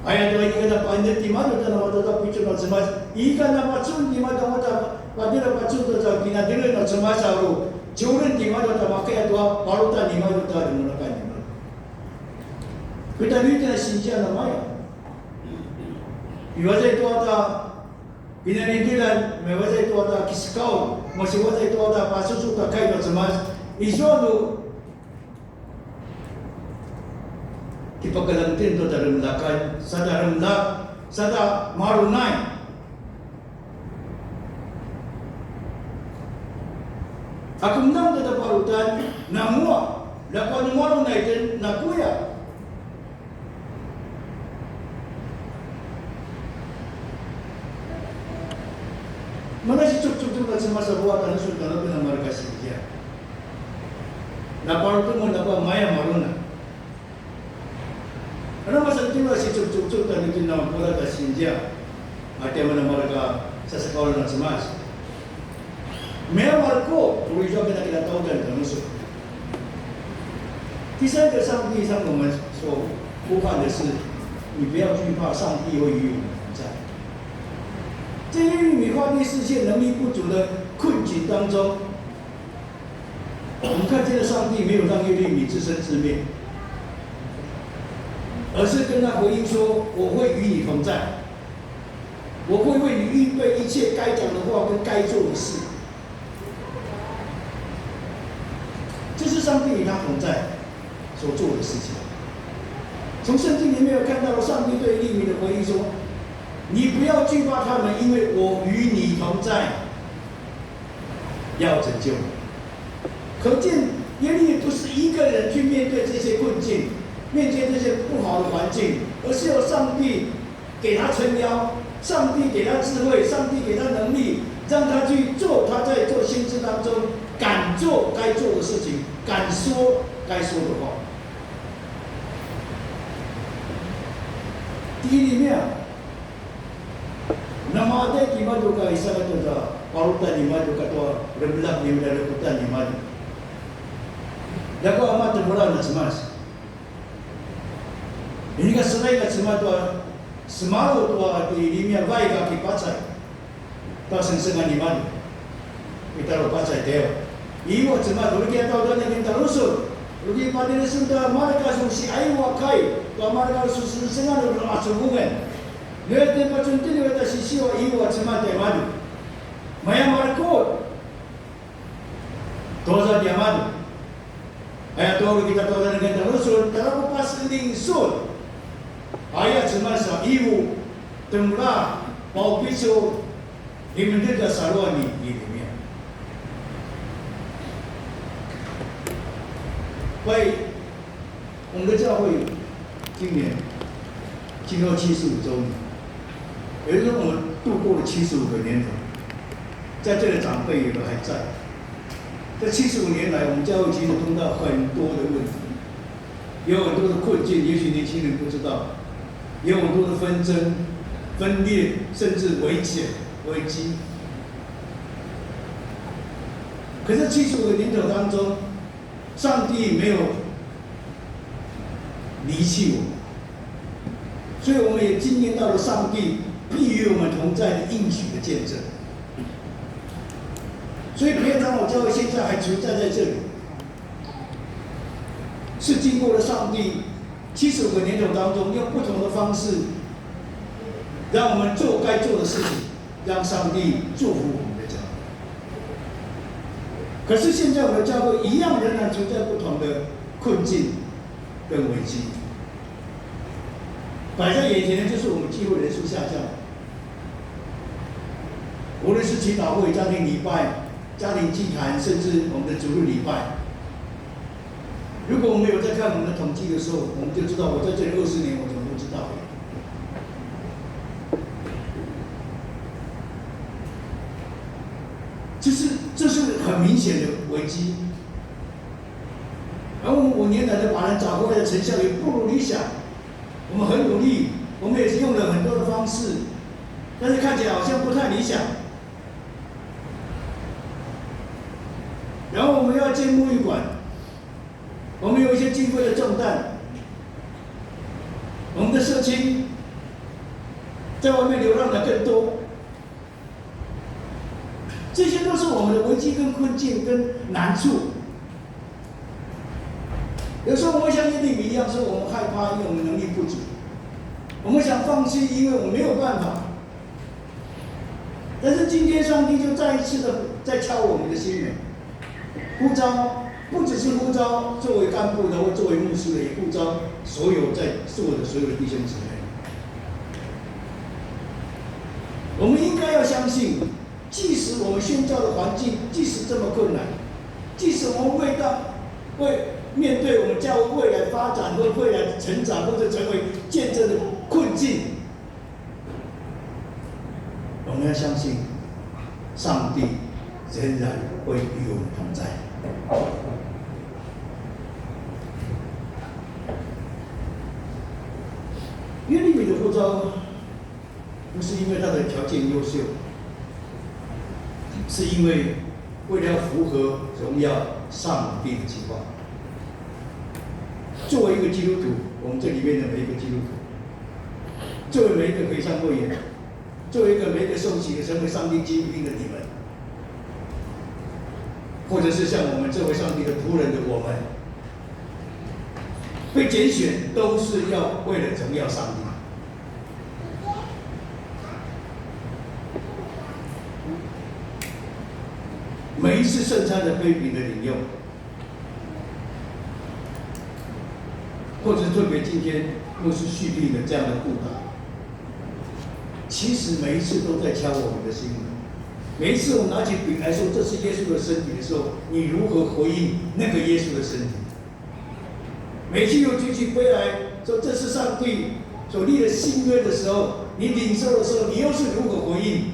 Aya tua ika na pa'enetj timadju ta namatainu a picul a Cemas. Ika na pacun timadju a mata, padjela pacun tua tja pinadjelen a Cemas a ru. Curen timadju ta makaya tua palutan nimadju ta remulakan nimadju. Pita duitjen a sinzia namaya. I vatay tua ta pinanitjilan, i vatay tua ta kisekaulj, masi vatay tua ta pasusu ta kai tua Cemas. Izua nu kipakelangten tua ta remulakan, sa ta remulak, sa ta marunay. Aku menang tua ta palutan, nanguaq, ljakua nu marunay tjen, nakuya. Mana si cukcuk tu na Cemas a buat anu sun kana tu na mareka sinzia. Na palutan mun na pa maya marunay. Karena masa Tima si cukcukcuk ta nitjen a pula ta sinzia. A tia mana mareka sasekauljan a Cemas. Maya mareko, uri izua kina kina taudan ta nusu. 第三个，上帝向我们所呼唤的是，你不要惧怕，上帝会与我们同在。这耶利米花地四县能力不足的困境当中，我们看见了上帝没有让耶利米自生自灭，而是跟他回应说：“我会与你同在，我会为你预备一切该讲的话跟该做的事。”这是上帝与他同在所做的事情。从圣经里面有看到上帝对耶利米的回应说：“你不要惧怕他们，因为我与你同在。” 要拯救。可见耶利米不是一个人去面对这些困境，面对这些不好的环境，而是由上帝给他撑腰，上帝给他智慧，上帝给他能力，让他去做他在做先知当中敢做该做的事情，敢说该说的话。第一里面啊， Namaqati timadju ka Isaka tua parutan nimadju katua remeljak nimadju, lekutan nimadju. Ljakua a matu mula na Cemas. Inika seljang a Cemas tua, semalu tua ti Yirimia vaik a kipacay tua sengsengan nimadju. Ita ru pacay tjayaw. Ivu a Cemas, uri kina taudan a kina talusur. Uri kina padilisur ta mareka su siaivu a kai, tua mareka su sengsengan uri macuvungen. Nu ita pacun tini uri ta sisiu a ivu a Cemas tjaimadju. Maya marekutj. Tuazua tjaimadju. Aya tua uri kina taudan a kina talusur, tara ku paseling sun. Aya Cemas a ivu, temra, paupicul, Limended a saluan ni Yirimia. 喂，我们的教会今年庆祝七十五周年，也就是说我们度过了七十五个年头，在这里长辈有的还在。这七十五年来，我们教会其实碰到很多的问题， 有很多的困境，也许年轻人不知道，有很多的纷争、分裂，甚至危险、危机。可是七十五个年头当中，上帝没有离弃我们，所以我们也经验到了上帝必与我们同在的应许的见证。所以平安长老教会现在还存在在这里， 是经过了上帝七十五个年头当中，用不同的方式，让我们做该做的事情，让上帝祝福我们的教会。可是现在我们的教会一样仍然存在不同的困境跟危机。摆在眼前的就是我们聚会人数下降，无论是祈祷会、家庭礼拜、家庭祭坛，甚至我们的主日礼拜， 如果我们有在看我们的统计的时候，我们就知道我在这里二十年，我怎么不知道？这是，这是很明显的危机。而我们五年来的把人找回来的成效也不如理想。我们很努力，我们也是用了很多的方式，但是看起来好像不太理想。 然后我们要建牧育馆，我们有一些经费的重担，我们的社青在外面流浪的更多，这些都是我们的危机跟困境跟难处。有时候我们像耶利米一样，说我们害怕，因为我们能力不足，我们想放弃，因为我们没有办法。 但是今天上帝就再一次的在敲我们的心门，呼召，不只是呼召作为干部的或作为牧师的，也呼召所有在座的所有的弟兄姊妹。我们应该要相信，即使我们宣教的环境即使这么困难，即使我们未到，未面对我们教会未来发展或未来成长或者成为见证的困境， 我们要相信上帝仍然会与我们同在。招，不是因为他的条件优秀，是因为为了符合荣耀上帝的计划。作为一个基督徒，我们这里面的每一个基督徒，作为每一个陪唱会员，作为一个每一个受洗的成为上帝精兵的你们，或者是像我们这位上帝的仆人的我们，被拣选都是要为了荣耀上帝。每一次圣餐的杯饼的领用，或者是特别今天牧师续订的这样的布道，其实每一次都在敲我们的心。每一次我们拿起饼来说这是耶稣的身体的时候，你如何回应那个耶稣的身体？每次又举起杯来说这是上帝所立的新约的时候，你领受的时候，你又是如何回应？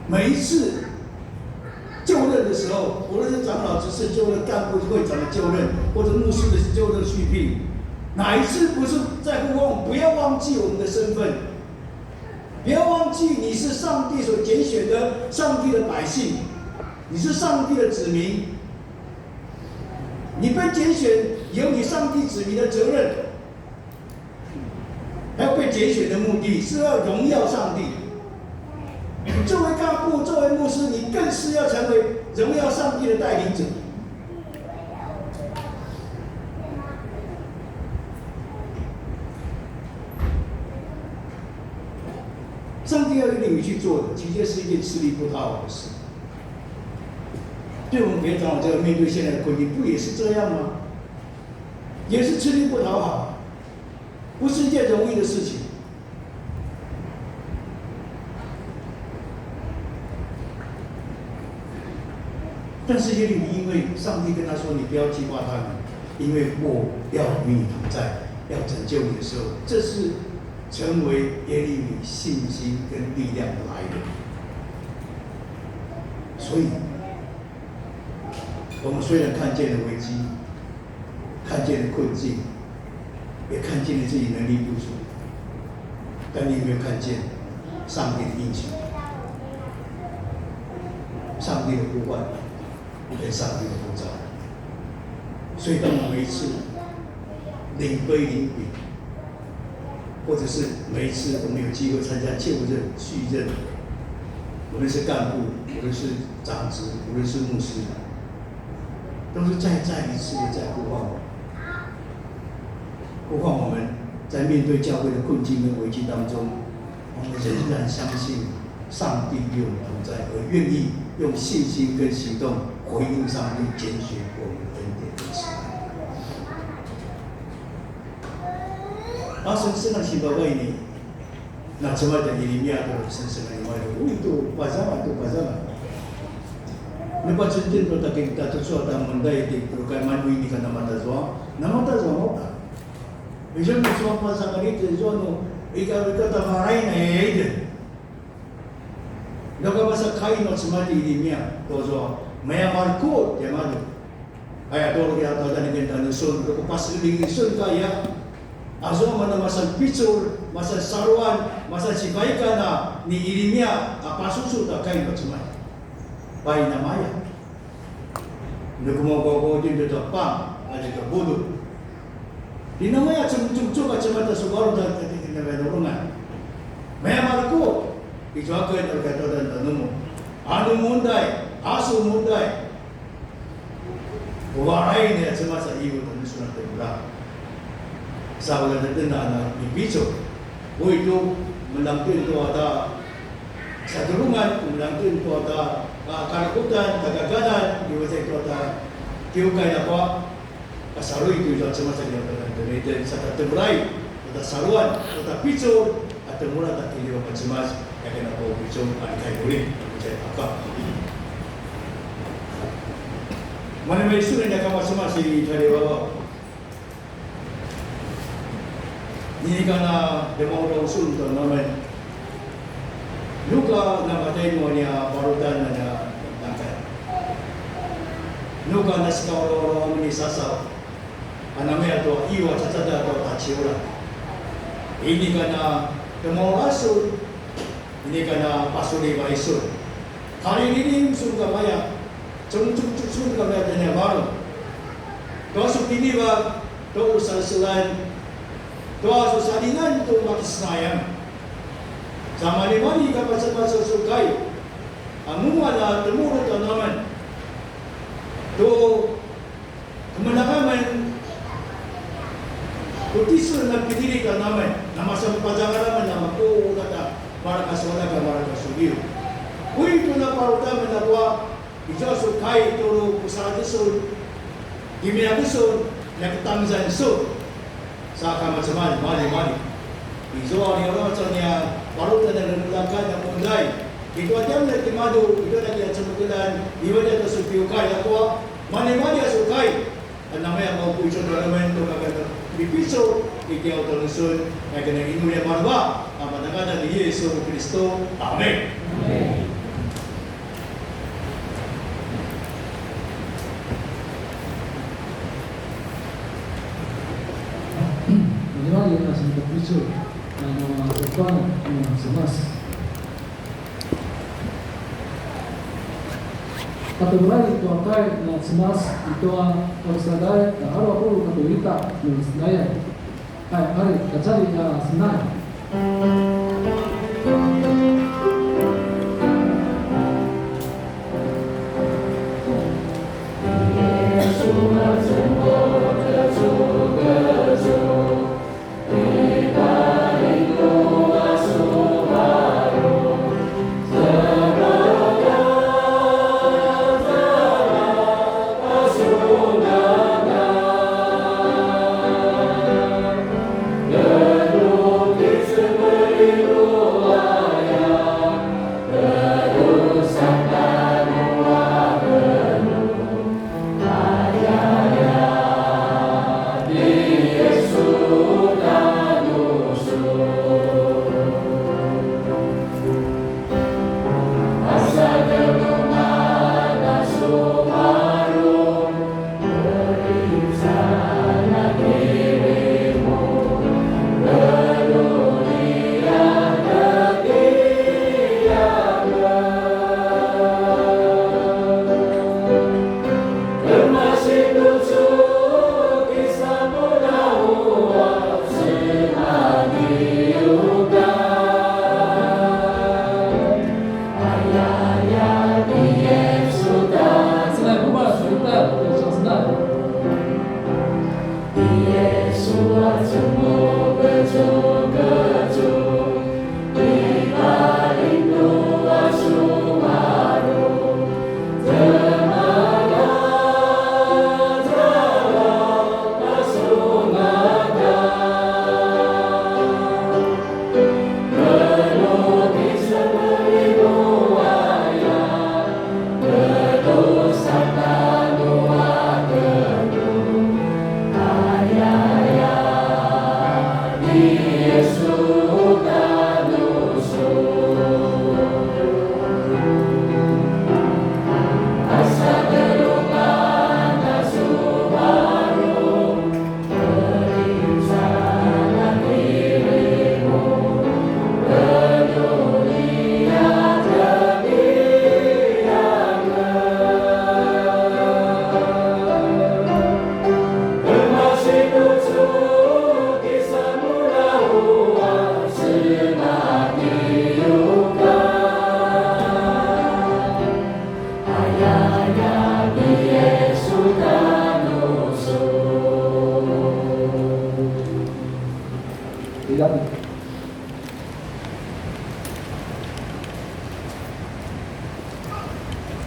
每一次就任的时候，无论是长老执事就任、干部会长的就任，或者牧师的就任续聘，哪一次不是在呼唤我们不要忘记我们的身份？不要忘记你是上帝所拣选的，上帝的百姓，你是上帝的子民。你被拣选，有你上帝子民的责任，还有被拣选的目的是要荣耀上帝。你作为干部，作为牧师，你更是要成为荣耀上帝的带领者。上帝要领你去做的，其实是一件吃力不讨好的事。对我们平常这个面对现在的困境，不也是这样吗？也是吃力不讨好，不是一件容易的事情。但是耶利米因为上帝跟他说：“你不要记挂他们，因为我要与你同在，要拯救你的时候，这是成为耶利米信心跟力量的来源。”所以，我们虽然看见了危机，看见了困境，也看见了自己能力不足，但你有没有看见上帝的应许、上帝的呼唤跟上帝的呼召？所以，当我们每一次领杯领饼，或者是每一次我们有机会参加就任、续任，无论是干部，无论是长执，无论是牧师，都是再再一次的在呼唤我们。何况我们在面对教会的困境跟危机当中，我们仍然相信上帝与我们同在，而愿意用信心跟行动回应上帝拣选我们的恩典跟慈爱。Asen senang si babai ni, na cemata Yirimia tu sensenang ni mai, ui tu pazanga, tu pazanga. Napacuntin tu takin tatucu ata mundai ti pulukai manui ni ka namatazua, namatazua mau ka. Izua nu sua pazanga ni tu izua nu ika ika tamarai na ide. Laka masa kai no cemata Yirimia, tozua maya marku dia malu. Aya tolu ya tada ni kenta ni sun, lako paseling sun kaya. Azua mana masa picul, masa saruan, masa sibaikan a ni Yirimia a pasusu ta kai no cemata. Pai namaya. Nakumakuakuatjen tuta pang, a tuta budu. Di namaya cemcemcem a cemata subaru ta, ta, ta, ta, ta, ta, ta, maya marku, izua kai ta, ta, ta, ta, ta, numu. Anu mundai, asu mundai. Uvarai nia cemata ivu ta nusun a temula. Sa ula ta tena na ni picu. Ui tu, melangkin tu ata Satulungan, kemudian tu tua ta, a, karakutan, tagaganan, iwazay tua ta, kiukay na kua, kasaluy tu izua cemacam yang pernah terjadi, sa ta temurai, tua ta saluan, tua ta picul, a temula ta kiliwa macemas, ya kena kua picul, a, kai murin, a, kai apa. Mana mai sunan ya kama cemas di tadi bawa. Inika na demaurung sun tu namen. Nuka na matay nua nia parutan a nia tangkay. Nuka na sikaurung ni sasaw. Anamaya tua iwa cacada tua taciula. Inika na temaulas sun, inika na pasulivai sun. Kalililing sun kamaya, cemcemcem sun kamaya tjanya varung. Tua su kiniva, tua su salselan, tua su salingan tu makisenayang. Sa malimali ka pacapacap su kai, a mumalj a temulu tjanuamen. Tu kemeljang amen, ku tisun na pinili tjanuamen, na masan pazangal amen, na makuda ta mareka su aljak, mareka su liu. Ui tu na paruta amen ljakua, izua su kai tulu ku saqetju sun, kimiaku sun, na ketangezan sun. Saka macemal, malimali. Izua ni orang macam ni, baru tanda renungan na mundai. Itu aja na kimadu, itu na dia cemukelan, iwa dia tu su piukai, ljakua, malimali a su kai. Anamaya mau puicu dalaman tu kakana bipicu, itiau talusun, kakana inu ya marba, a pada ngadan ni Yesu Kristo. Amin. Malimali a sinipapucu, a, nama Cemas. Patevelain tua kai na Cemas i tua Pakisaday ta alu a puluq katua ita nu senayan. Hai, mari, kacalji a senay.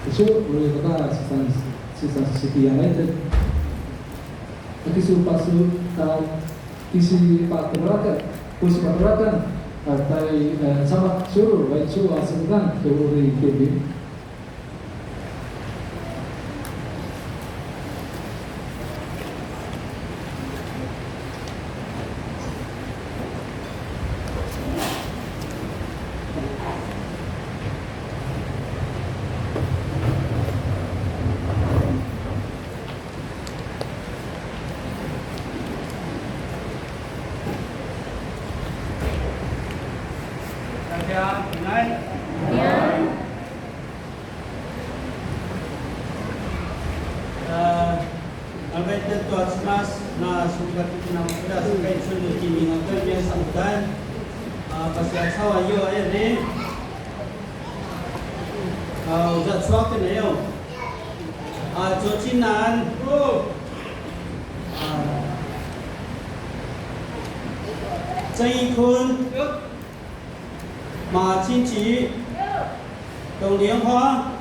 Isu, uri kata sisan, sisan siti yang lain tu. Tapi su pasu ta isi paturakan, pusi paturakan, ah, tai, eh, sama suru, baik su asengan tu uri kibi. 平安。平安。呃，Amen. Tua Cemas, na suka tu kina muda suka itu nu kini ngata dia sambutan. Ah, pasi asawa yo ayo ni. Ah, uza suaka na yo. Ah, 周金南. Ah, 郑义坤. 马金吉、董莲花、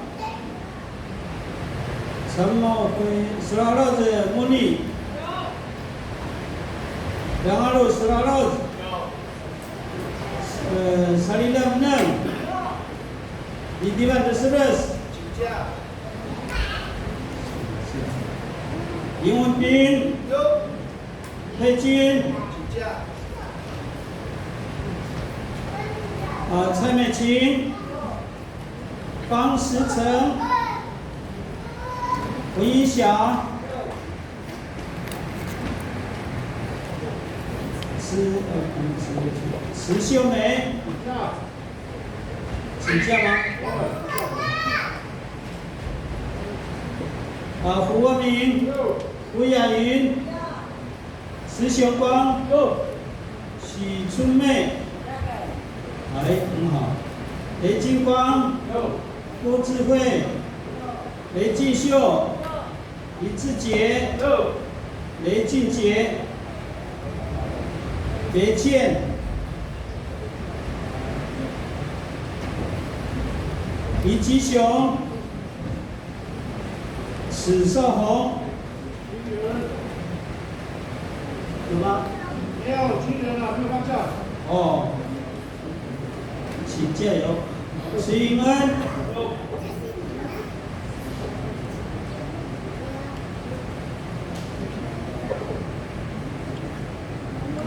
陈茂辉、十二老子、莫莉、梁阿路、十二老子、呃，沙利拉姆、伊迪万的是不是？林文斌。 佩君，啊，蔡美琴，方时成，文英霞，石，呃，不是石秀梅，请假吗？啊，胡文明，胡雅云。 石雄光，许春妹，哎，很好。雷金光，郭智慧，雷继秀，林志杰，雷俊杰，雷健，林吉雄，史少红。 有吗？没有，今年啊，没有放假。哦，请假哟。徐云恩。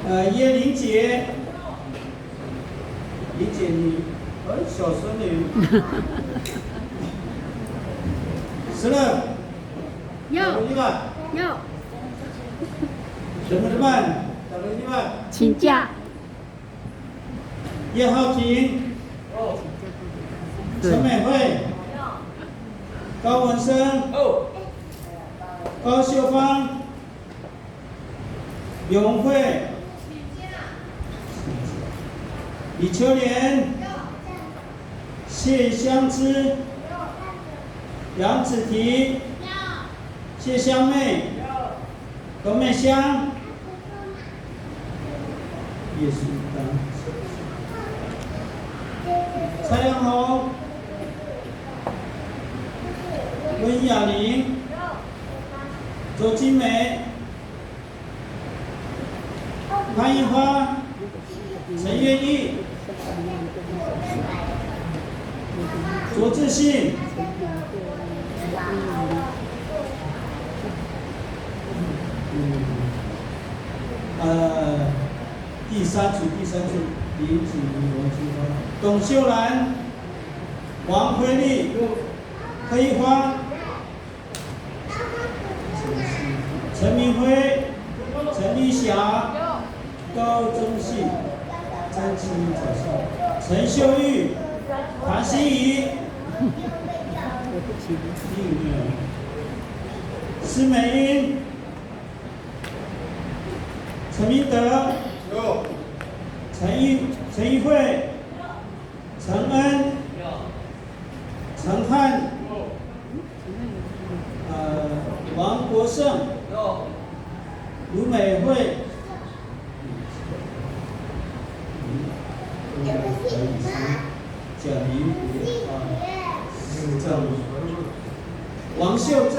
呃，叶玲姐。 理解你，呃，小孙女。是了。有。Teman-teman. 有。Teman-teman. Teman-teman. 请假。叶浩庭。陈美惠。高文生。高秀芳。 刘慧、李秋莲、谢香芝、杨子婷、谢香妹、董美香、叶淑芳、蔡阳红、温雅玲、周金梅、 潘一花、陈月义、卓志信。呃，第三组，第三组，林子瑜、王金花、董秀兰、王慧丽、柯一花。 陈明辉、陈丽霞、高中信、张清早上、陈秀玉、唐心怡、施美英、陈明德、陈玉、陈玉慧、陈恩、陈汉、 呃，王国胜、卢美惠、蒋明、啊，王秀珍。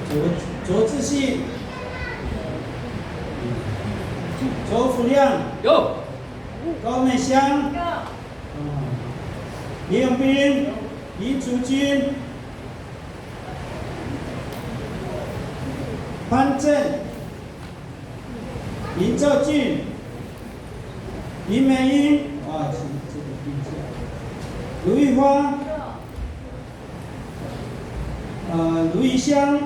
卓、卓志信、卓福亮、有。高美香、有。林永斌、林竹君、潘正、 林兆俊、林美英，啊，请这个病假。刘玉花，呃，刘玉香，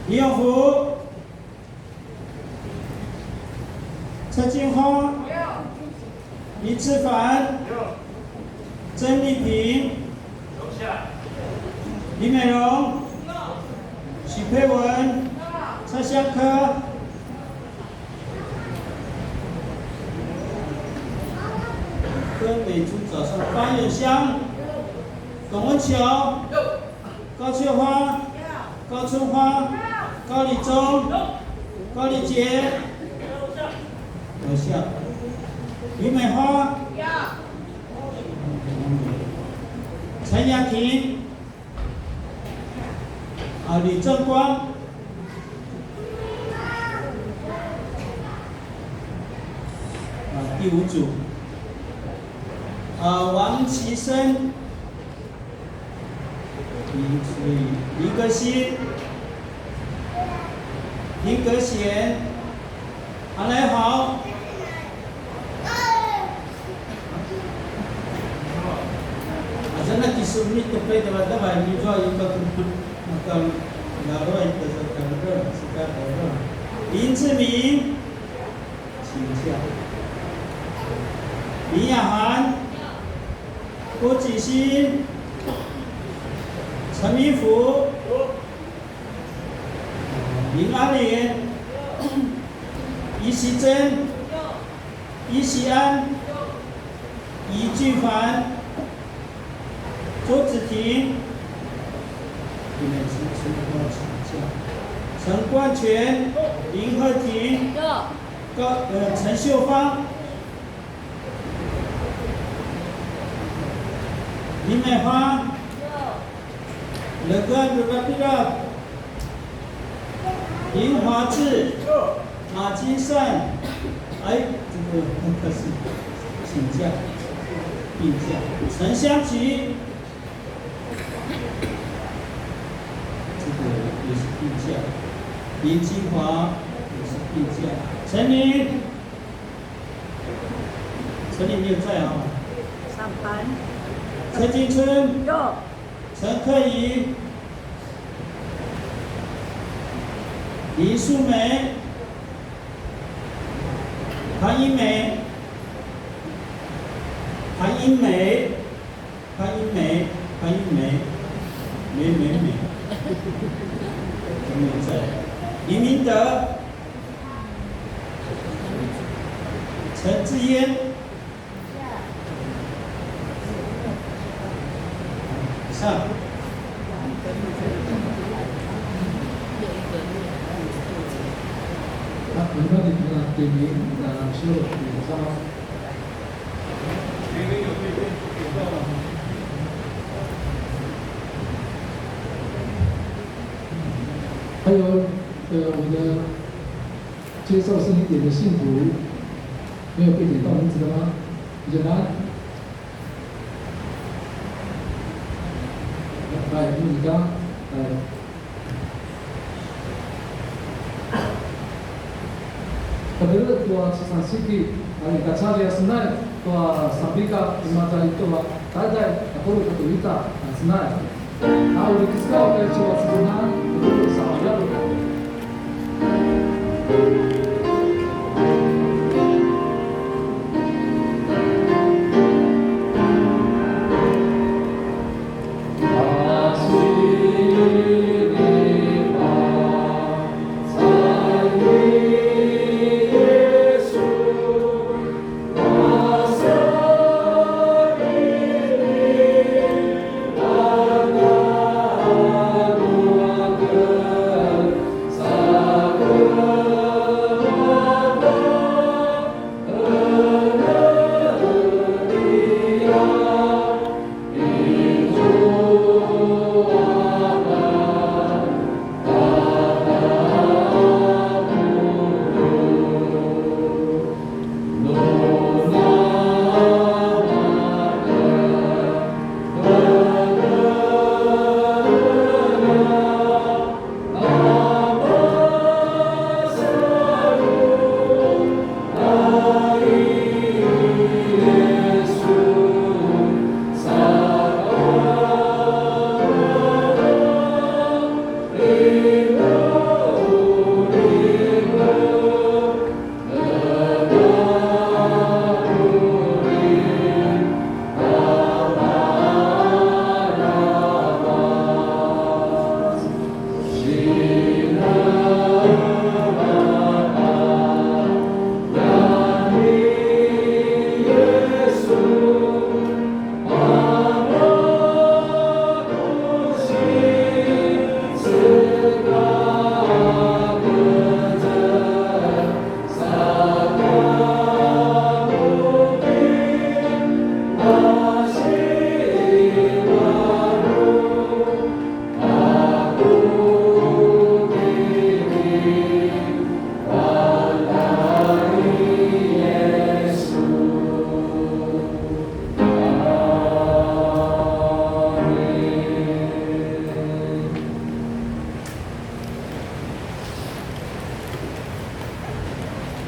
李永福、蔡金花、林志凡、曾丽萍、林美荣、许佩文、蔡香科、跟美珠早上八月香、董文桥、高翠花、高春花、高丽中、高丽杰、楼下、李美花、陈雅婷、啊，李正光。啊，第五组，啊，王其生、林，林格新、林格贤、阿来豪。Aza na kisubmit tu pay dava dava ni zua ika tu makam daro ika zakar daro sika daro. 林志明，请假。林雅涵，郭启新，陈明福，林阿莲，于其珍，于其安，于俊凡，周子婷，陈冠全，林鹤婷，高，呃，陈秀芳，林美花，Legan Rapirap，林华志，马金善，哎，这个很可惜，请假，病假，陈香吉，这个也是病假，林金华也是病假，陈琳。 陈琳没有在啊。上班。陈金春。有。陈克怡。林素梅。潘英梅。潘英梅。 潘英梅，潘英梅，梅梅梅，梅梅在。林明德，陈志嫣，上。那我们的那个名字，那个是，你知道吗？ 还有，呃，我的介绍深一点的信徒，没有被点到名字的吗？有吗？来，木子刚，来。 Pateljeq tua Cisansiki, a i kacalja senai tua Sambika, imaza i tua taiday, a pulu katu ita a senai. A uri kiskau kai tua Cisanan, a pulu sa a yalu.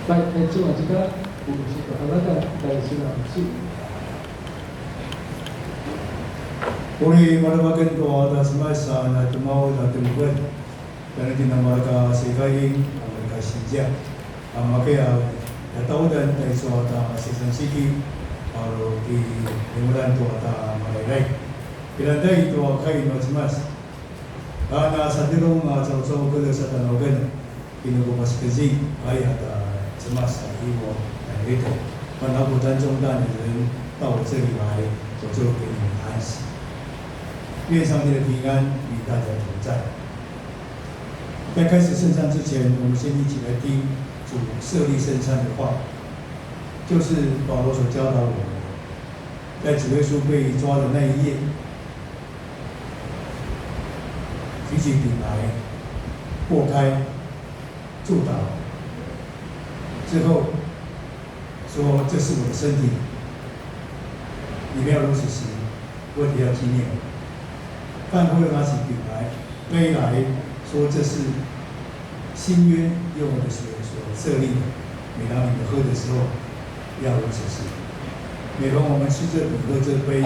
Pai, aicu a cika, ku sika alaga, kai sila si. Uri malavaken tua ta Cemas a na temaw ta temuken. Tjana kina mareka sikaing, mareka sinzia. A makaya, ya taudan ta icu a ta sisan siki, aro ki imulan tua ta malailai. Kilanday tua kai nua Cemas. A na sadirung a caucau kele sa tanauken. Kinuku pasikezing, aya ta Cemas a imo ta rito. 那我當中的人到我這裡來，我就給你們安息。願上帝的平安與大家同在。在開始聖餐之前，我們先一起來聽主設立聖餐的話，就是保羅所教導我們的，在主耶穌被抓的那一夜，舉起餅來，擘開，祝祷之後說：“這是我的身體，你們要如此行，為的要紀念我。”飯後又拿起餅來，杯来，說：“這是新約用我的血所設立的，每當你們喝的時候，要如此行。”每逢我們吃這餅、喝這杯，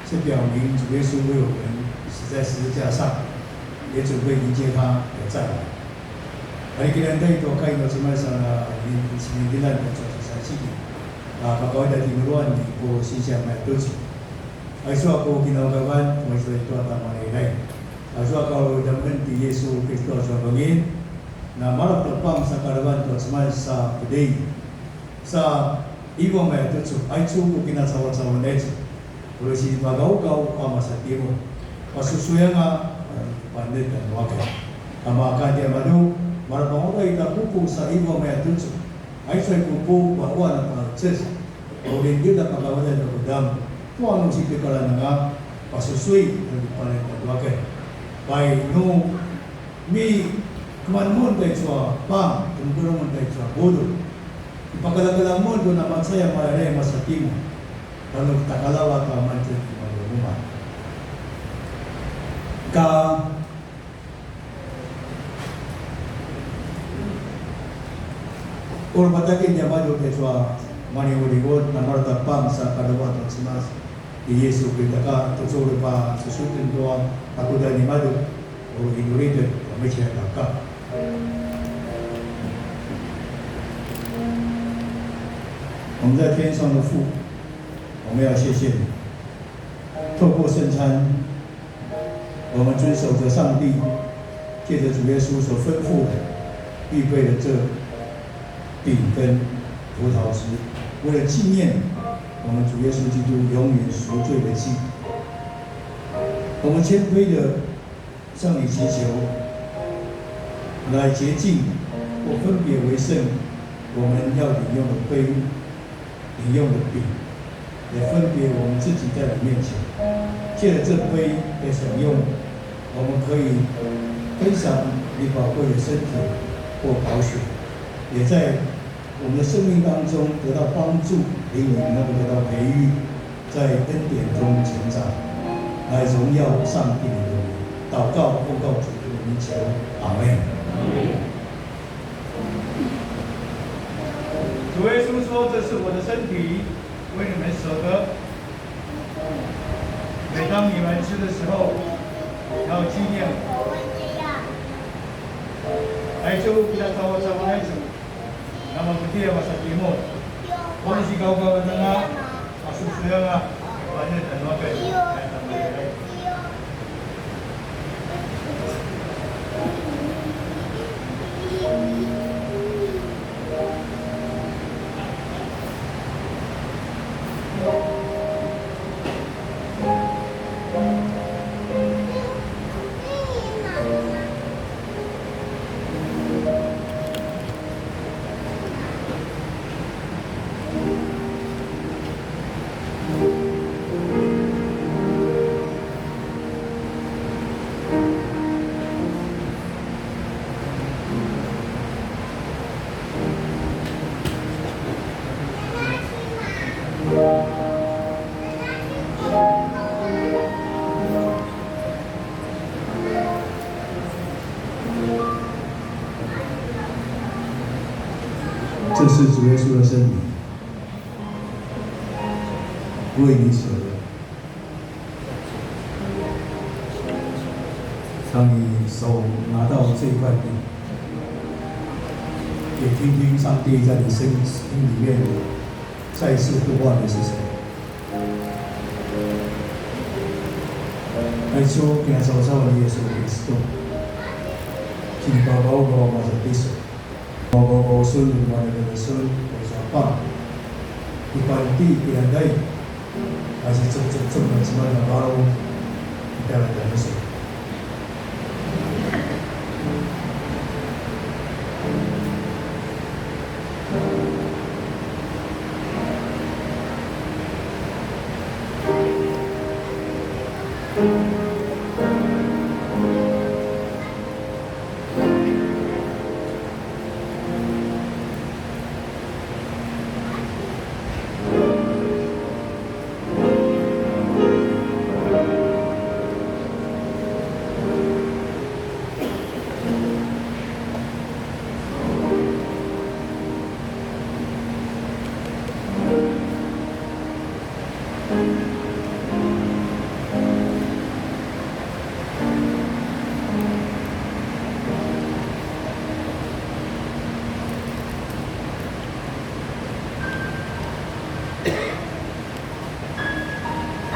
是表明主耶穌為我們死在十字架上，也準備迎接他的再來。Ari kilanday tua kai nua Cemas a na sinindilan tua sisan siki. A, pakawai ta tinuluan ni ku sinzia maya tucu. Aicu a ku kinaugavan, aicu a tua ta malailai. Aicu a kalu damen ti Yesu Kristo a vangin. Na malap ta pang sa kalevan tua Cemas sa kedei. Sa ivu a maya tucu, aicu ku kinacavacavan aicu. Uri sinipagaugaw a masa timun. Pasusuyanga, a, panetan waka. Kama kati amadu, malapangauta ita kuku sa ivu a maya tucu. Aicu a kuku, wa ua na paces. Uri kita pagawai ta kudam. Tua nu sipikalananga, pasusui, a, panetan waka. Pai nu, Mi keman mun taicu a pang, kemukelong mun taicu a budu. Ipakeljakeljang mun tu namacay a malalay a masa timun. Tanu takalawa ta mangetjez i malumunguman. Ka uri pataken niamadju taicu a mani uri uri namareta pang sa kadava tua Cemas. Ti Yesu Kristo ka tucu uri pasusuiten tua akuda nimadju, uri inuriten, 我們一起來禱告。我們在天上的父，我們要謝謝你，透過聖餐，我們遵守著上帝藉著主耶穌所吩咐的，預備了這餅跟葡萄汁，為了紀念我們主耶穌基督永遠贖罪的祭。我們謙卑地向你祈求，來潔淨或分別為聖我們要領用的杯 飲用的餅，也分別我們自己在你面前。藉著這杯的享用，我們可以分享你寶貴的身體或寶血，也在我們的生命當中得到幫助，靈裡能夠得到培育，在恩典中成長，來榮耀上帝你的名。禱告奉靠主的名求，阿們。 主耶穌說：“這是我的身體，為你們捨的。每當你們吃的時候，要紀念我。”Aicu kita caucau aicu, nama kemudian masa timun, kondisi kau kau tengah. 这是主耶稣的圣名，为你舍的。当你手拿到这块地，也听听上帝在你心心里面再次呼唤的是谁。Aicu, kinacavacavan ni Yesu Kristu. Sinipavauvaw a maza tisun. Mavavaw sun, manevene sun, uzapa. Ipanti, iadai. Asi cep cep cep na cemana baru. Kita ada musuh.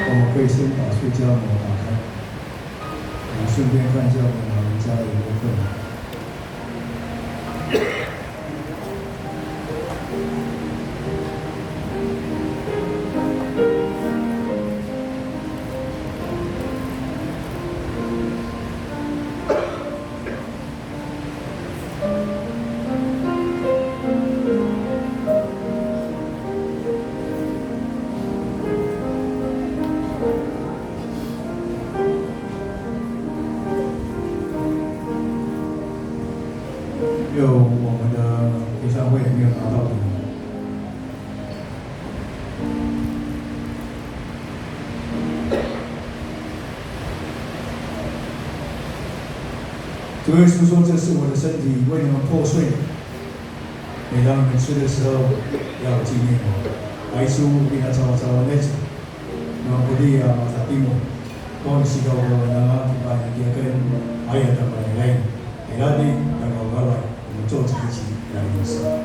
我们可以先把释迦牟尼打开，我们顺便看一下我们老人家有没有困难。因为我们的演唱会也没有拿到礼物。 主耶稣说：“这是我的身体，为你们破碎。每当你们吃的时候，要纪念我。”Aicu, kinacavacavan aicu. Mapudi a matatimu. Kung sika uravan anga kipainikiaken, aya tamailay. Iladi, tangaugarai, mucu cikicik, nalisa.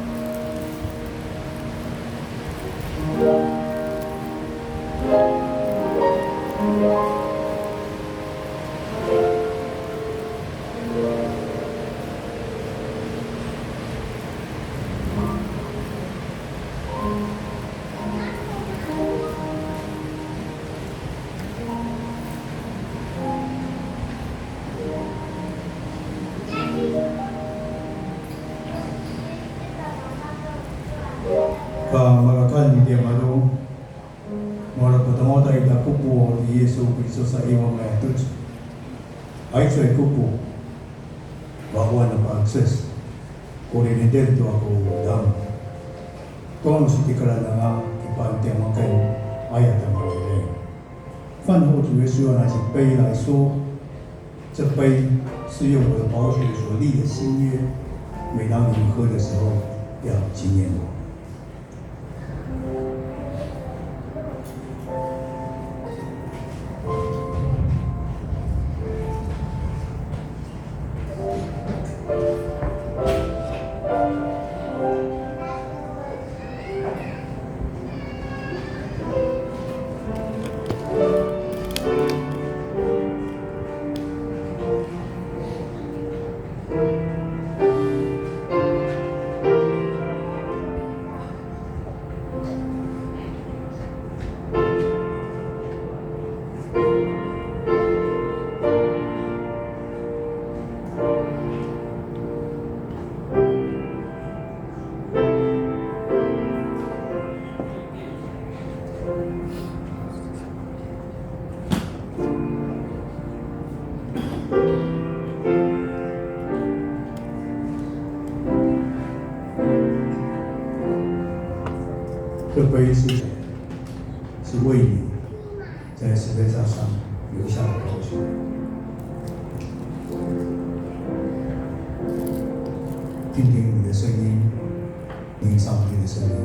个 malakal ni tiamadju, nu patangata ita kupu ti Yesu Kristu sa iwa mayatucu. Aicu a kupu, vahuan a pa'aces, ku rinidel tua ku dam. Kung sitikalan anga kipa'intiamaken, aya tamailay. 饭后主耶稣要拿起杯来说：“这杯是用我的宝血所立的新约，每当你们喝的时候，要纪念我。” 这杯是，是为你在十字架上留下的宝血。听听你的声音，聆上帝的生命。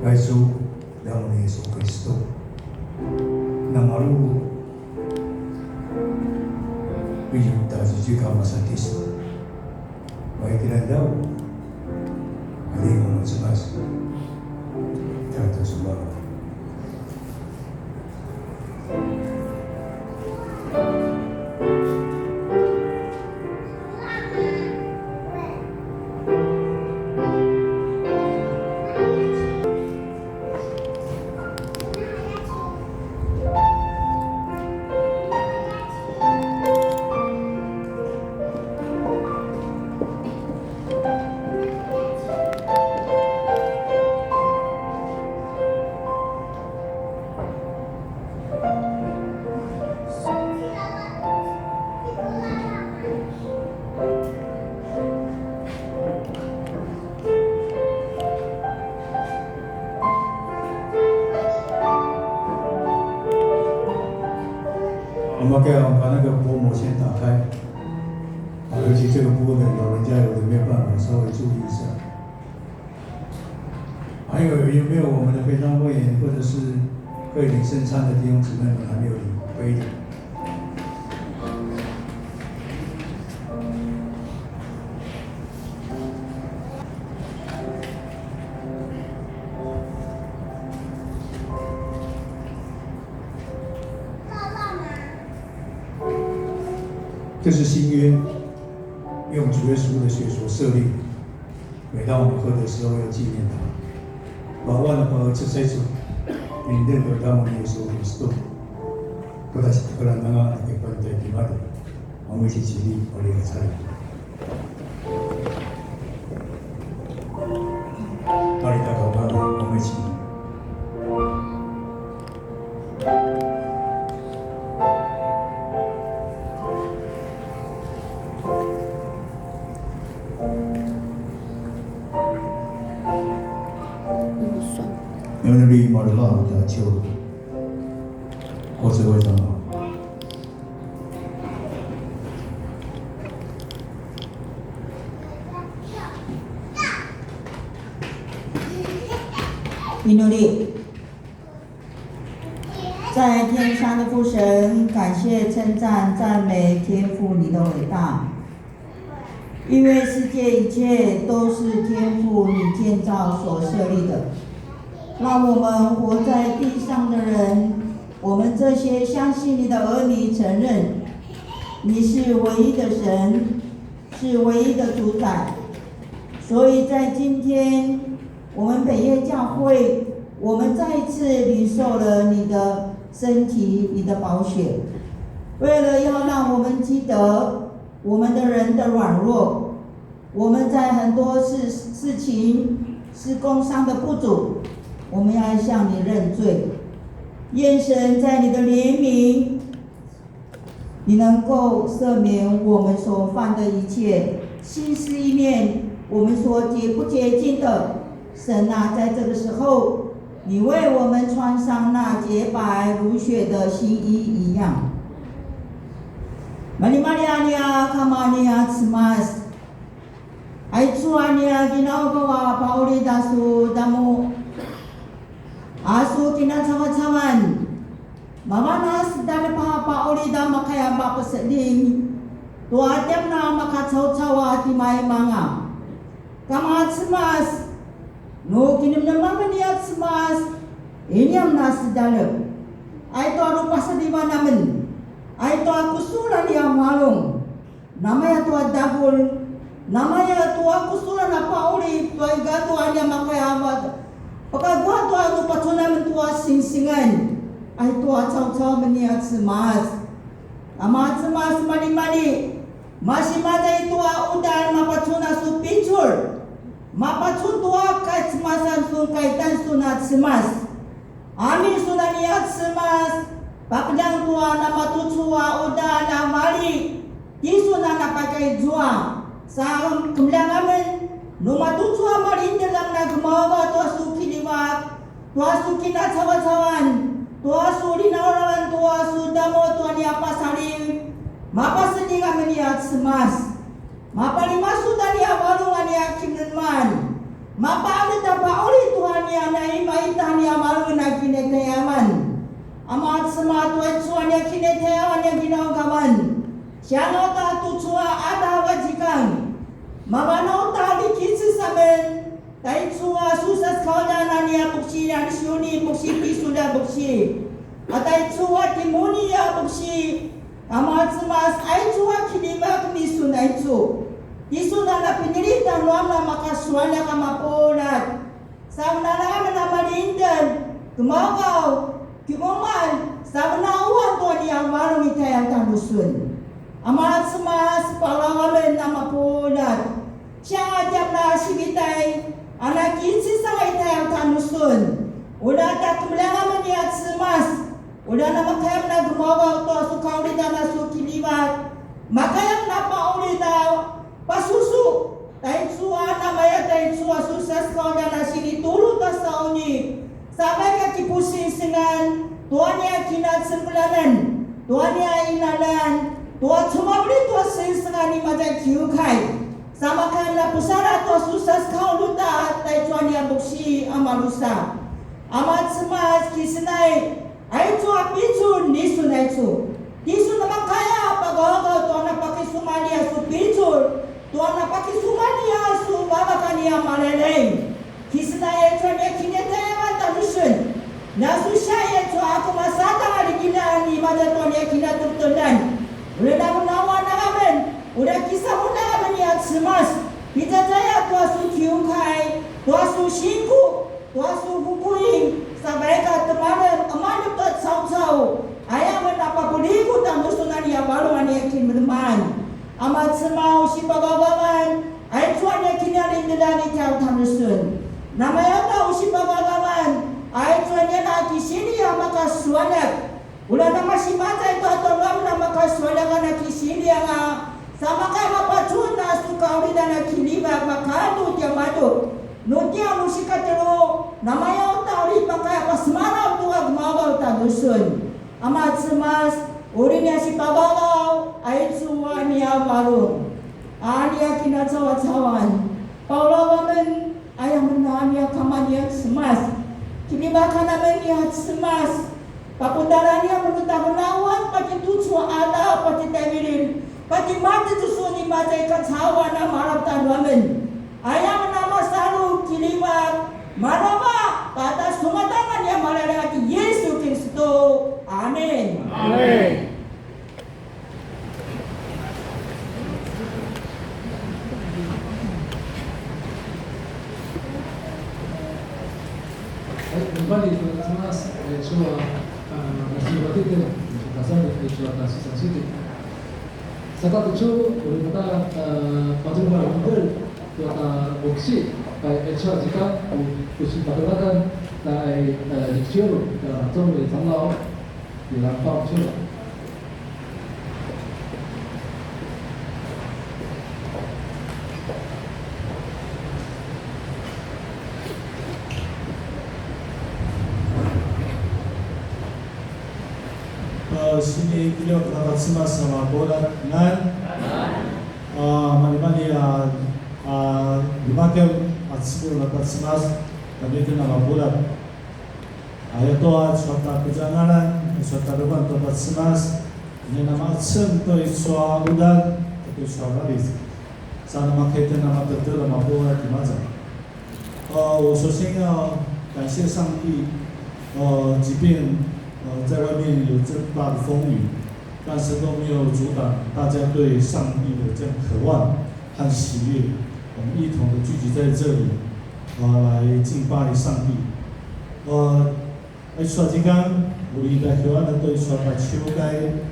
Aicu, damu ni Yesu Kristo. Namalu, bijum ta jijika masakis. Baik kita tahu. Ada yang mau cemas. Kita semua.我们可以把那个薄膜先打开，啊，尤其这个部分的老人家有的没有办法，稍微注意一下。还有，有没有我们的陪餐会员或者是可以领圣餐的弟兄姊妹们还没有领杯的？ 这是新约，用主耶稣的血所设立的。每当我们喝的时候，要纪念他。Bawan apa cecai su, mindir pertama Yesus Kristus. Pada sekarang nanga, kita pandai di mana? Kami cicili oleh saya. Mari kita doa, kami cicili. 祈り。在天上的父神，感谢、称赞、赞美天父你的伟大，因为世界一切都是天父你建造所设立的。让我们活在地上的人，我们这些相信你的儿女承认，你是唯一的神，是唯一的主宰。所以在今天， 我们北越教会，我们再一次领受了你的身体、你的宝血，为了要让我们记得我们的人的软弱，我们在很多事，事情是工商的不足，我们要向你认罪。愿神在你的怜悯 你能够赦免我们所犯的一切心思意念，我们所洁不洁净的。神啊，在这个时候，你为我们穿上那洁白如雪的新衣一样。Malimali a nia Kama nia Cemas. Aicu a nia vinauvaw a paqulid a su damu, a su kinacavacavan, mavan a sedalep a paqulid a makaya mapeseding tua tiamen a makacaucau a timaimanga. Kama Cemas, nu kinemnem amen nia Cemas, ini amen a sedalep. Aitua rupasedivan amen, aitua kusulan nia malung. Namaya tua dagul, namaya tua kusulan a paqulid, tua i gadu a nia makaya avat. Pakagua tua nu pacun amen tua singsingan, aitua caucau amen nia Cemas. Kama Cemas, malimali, masi maza i tua udan mapacun a su picul, mapacun tua kai cemasan sun, kaitan sun a Cemas. Amin sun a nia Cemas, pakeljang tua namatucu a udan a mali, tisun a napakaizua, sa kemeljang amen, nu matucu a mali indelang na gemaugaw tua su kiljivak, tua su kinacavacavan, tua su linauravan, tua su damu tua nia pasaliv, mapaseding amen nia Cemas. Mapalimasut a nia varung a nia kineman. Mapaanet a paqulid tua nia naima ita nia varung a kinitjayavan. Ama Cemas, tua aicu a nia kinitjayavan nia kinaukavan. Sianga uta tucu a qadaw a zikang. Mavan uta a likicis amen. Taicu a su sasekauljan a nia buksi, a ni Siuni buksi, Pisulja buksi. A taicu a Timuni a buksi. Ama Cemas, aicu a kiljivak nisun aicu. Tisun a na pinili tjanuamen a makasualjak a mapuljat. Sa venala amen a malindel, kemaukaw, kimumalj, sa venala tua nia varung i tjaiang tjanusun. Ama Cemas, paulaw amen a mapuljat. Sianga tiamen a sikitai, a na kicis anga i tjaiang tjanusun. Ula tja kemeljang amen nia Cemas. Ula na makaya amen a gemaugaw tua su kaqulidan a su kiljivak. Makaya amen a paqulid a pasusu. Taicu a namaya taicu a su sasekauljan a sinitulu ta sauni. Sa vaik a kipusingsengan tua nia kinacengkelanan, tua nia qinaljan, tua cumaveli tua sengsengan i maza i kiukai. Sa makaya amen a pusaladj tua su sasekauljan ta taicu a nia buksi a malusa. Ama Cemas kisenai, aicu a picul nisun aicu. Tisun a makaya pagawagaw tua na pakisumalji a su picul, tua na pakisumalji a su vavak a nia maleleng. Kisenai aicu a nia kinitjayavan tjanusun. Na su siai aicu a ku masatang a likilan i maza tua nia kinaturuturan. Ula na munawa na amen, ula kisamun na amen nia Cemas. Pitjatjaya tua su kiukai, tua su singku, tua su kukuing, sa vaik a temalem, emalem tua caucau, aya amen a papuligu tjanusun a nia varung a nia kineman. Ama Cemas, u sipagawgawan, aicu a nia kinalindelan i tjaiang tjanusun. Namaya uta u sipagawgawan, aicu a nia na kisini a makasualjak. Ula na masi maza i tua tjanuamen a makasualjak a na kisini anga, sa makaya mapacun a su kaqulidan a kiljivak makatu tiamadju. Nu tia nu sikatjelu, namaya uta uri makaya pasemalaw tua gemaugaw tjanusun. Ama Cemas, uri nia sipagawgaw, aicu a nia varung. A nia kinacavacavan. Paulaw amen, aya amen a nia kama nia Cemas. Kiljivak amen nia Cemas. Papundalan nia menutavenawan, patje tucu a qadaw, patje tjaivililj, patje mate tucu ni maza i kacauan a malap tjanuamen. Aya amen a masalu kiljivak, marava, pata sumatan a nia maleleng a ti Yisu Kiristu. Amin. Amin. Kumpani, tuatasimas, eh, sua, ah, masih waktu itu, sua kasar, eh, sua kasih sangsiti. Saka tucu, uri kata, eh, pacuma rungkul, tua ta boksi, pai echa jika, u-, usi paturakan, ta ai, eh, dikciur, ta tong, eh, tanglau. 你来报就。Sini kiliu kata Cemas sama bola nan. Mani mani a, a, dimakem a sini kata Cemas, kami kena ma bola. Ayatua sua ta kuzangalan, sua ta levan tua ta Cemas, nia namacem tua i sua udan, tua i sua ralis. Sa namakaitan namatetel a mapuljat i maza. 呃，我首先要感谢上帝，呃，即便，呃，在外面有这么大的风雨，但是都没有阻挡大家对上帝的这样渴望和喜悦。我们一同的聚集在这里，呃，来敬拜上帝。呃， Aicu a zikang, uri tja kiuanan tua i sua ta ciukai,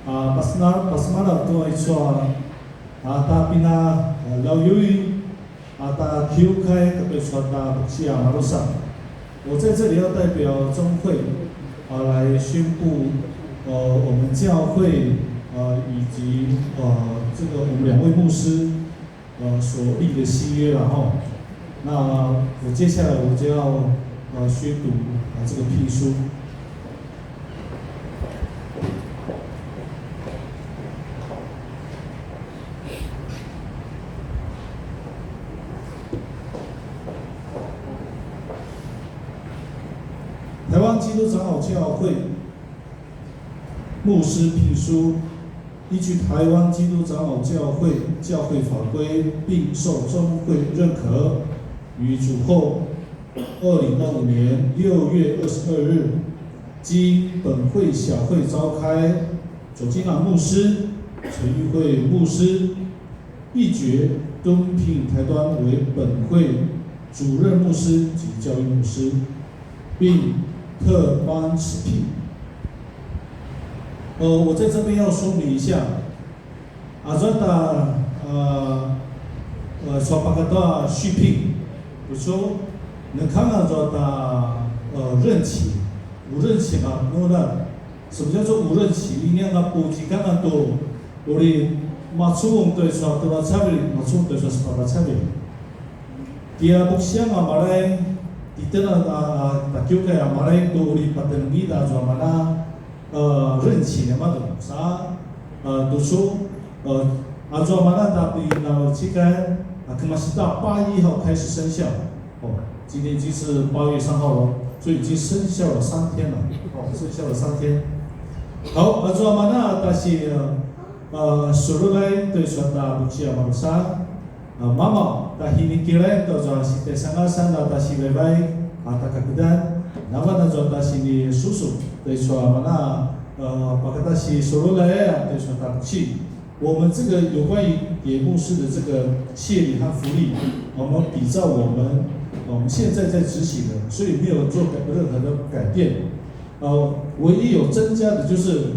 a, pasna-, pasemalaw tua i sua, a, ta pina, a, lauyui, a, ta kiukai, katua i sua ta buksi a marusa. 我在这里要代表中会，啊，来宣布，呃，我们教会，呃，以及，呃，这个我们两位牧师， 呃，所立的誓约了哈。那我接下来我就要，呃，宣读，呃，这个聘书。基督长老教会牧师聘书，依据台湾基督长老教会教会法规，并受中会认可，于主后二零二五年六月二十二日，经本会小会召开，左金朗牧师、陈玉慧牧师、 一决，任命台端为本会主任牧师及教育牧师，并特颁此聘。呃，我在这边要说明一下，azua ta, 呃, 呃, sua pakata 续聘, 不是说能看看 azua ta, 呃, 任期, 无任期嘛, 那么呢, 什么叫做无任期？Ini anga pucikan atu, uri macuvung tua i sua tjelu a cavilj, macuvung tua i sua sepatj a cavilj. Tia puksiang a malay, titjen a, a, a, ta kiukai a malay tu uri patengi ta azua mana, e, 任期 niamadju. Sa, e, tucu, e, azua mana ta pinalaucikan, a, kemasi ta 八月一号开始生效。 哦，今天已经是八月三号了，所以已经生效了三天了。哦，生效了三天。好，azua mana ta si, 呃, e, Sululay tua i sua ta pucia marusa, e, mamaw ta hinikilay tua zua sitjaisangasan a ta si Vaivai, a, ta kakudan, navan azua ta si ni Susu tua i sua mana, e, pakata si Sululay a tua i sua ta puci. 我们这个有关于给牧师的这个谢礼和福利，我们比照我们，我们现在在执行的，所以没有做改，任何的改变。呃，唯一有增加的就是，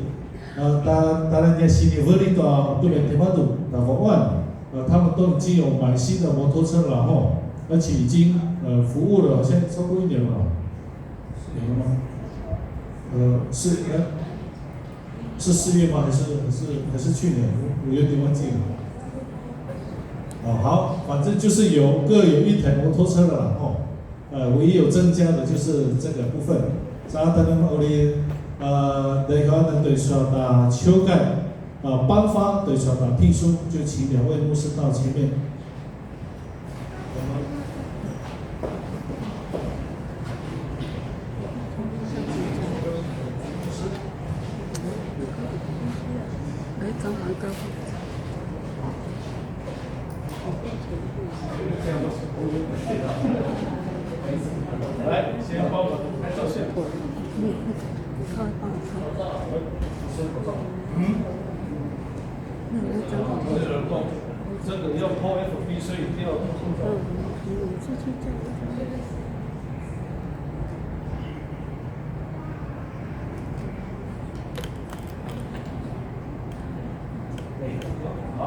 呃，ta, tara nia siniveli tua, tua tjaimadju, ta vaquan, 呃，他们都已经有买新的摩托车了吼，而且已经，呃，服务了，现在超过一年了吧？年了吗？呃，是，呃， 是四月吗？还是，还是，还是去年？我，我有点忘记了。哦，好，反正就是有，各有一台摩托车了啦，哦。呃，唯一有增加的就是这个部分。Sa tjanuamen uri, e, daikawanan tua i sua ta ciukai, e, 頒发 tua i sua ta 聘书，就请两位牧师到前面。 来，先帮我拍照相。嗯。 那我找找。这个要 po F B，所以一定要。嗯，嗯，嗯，这就这样。好。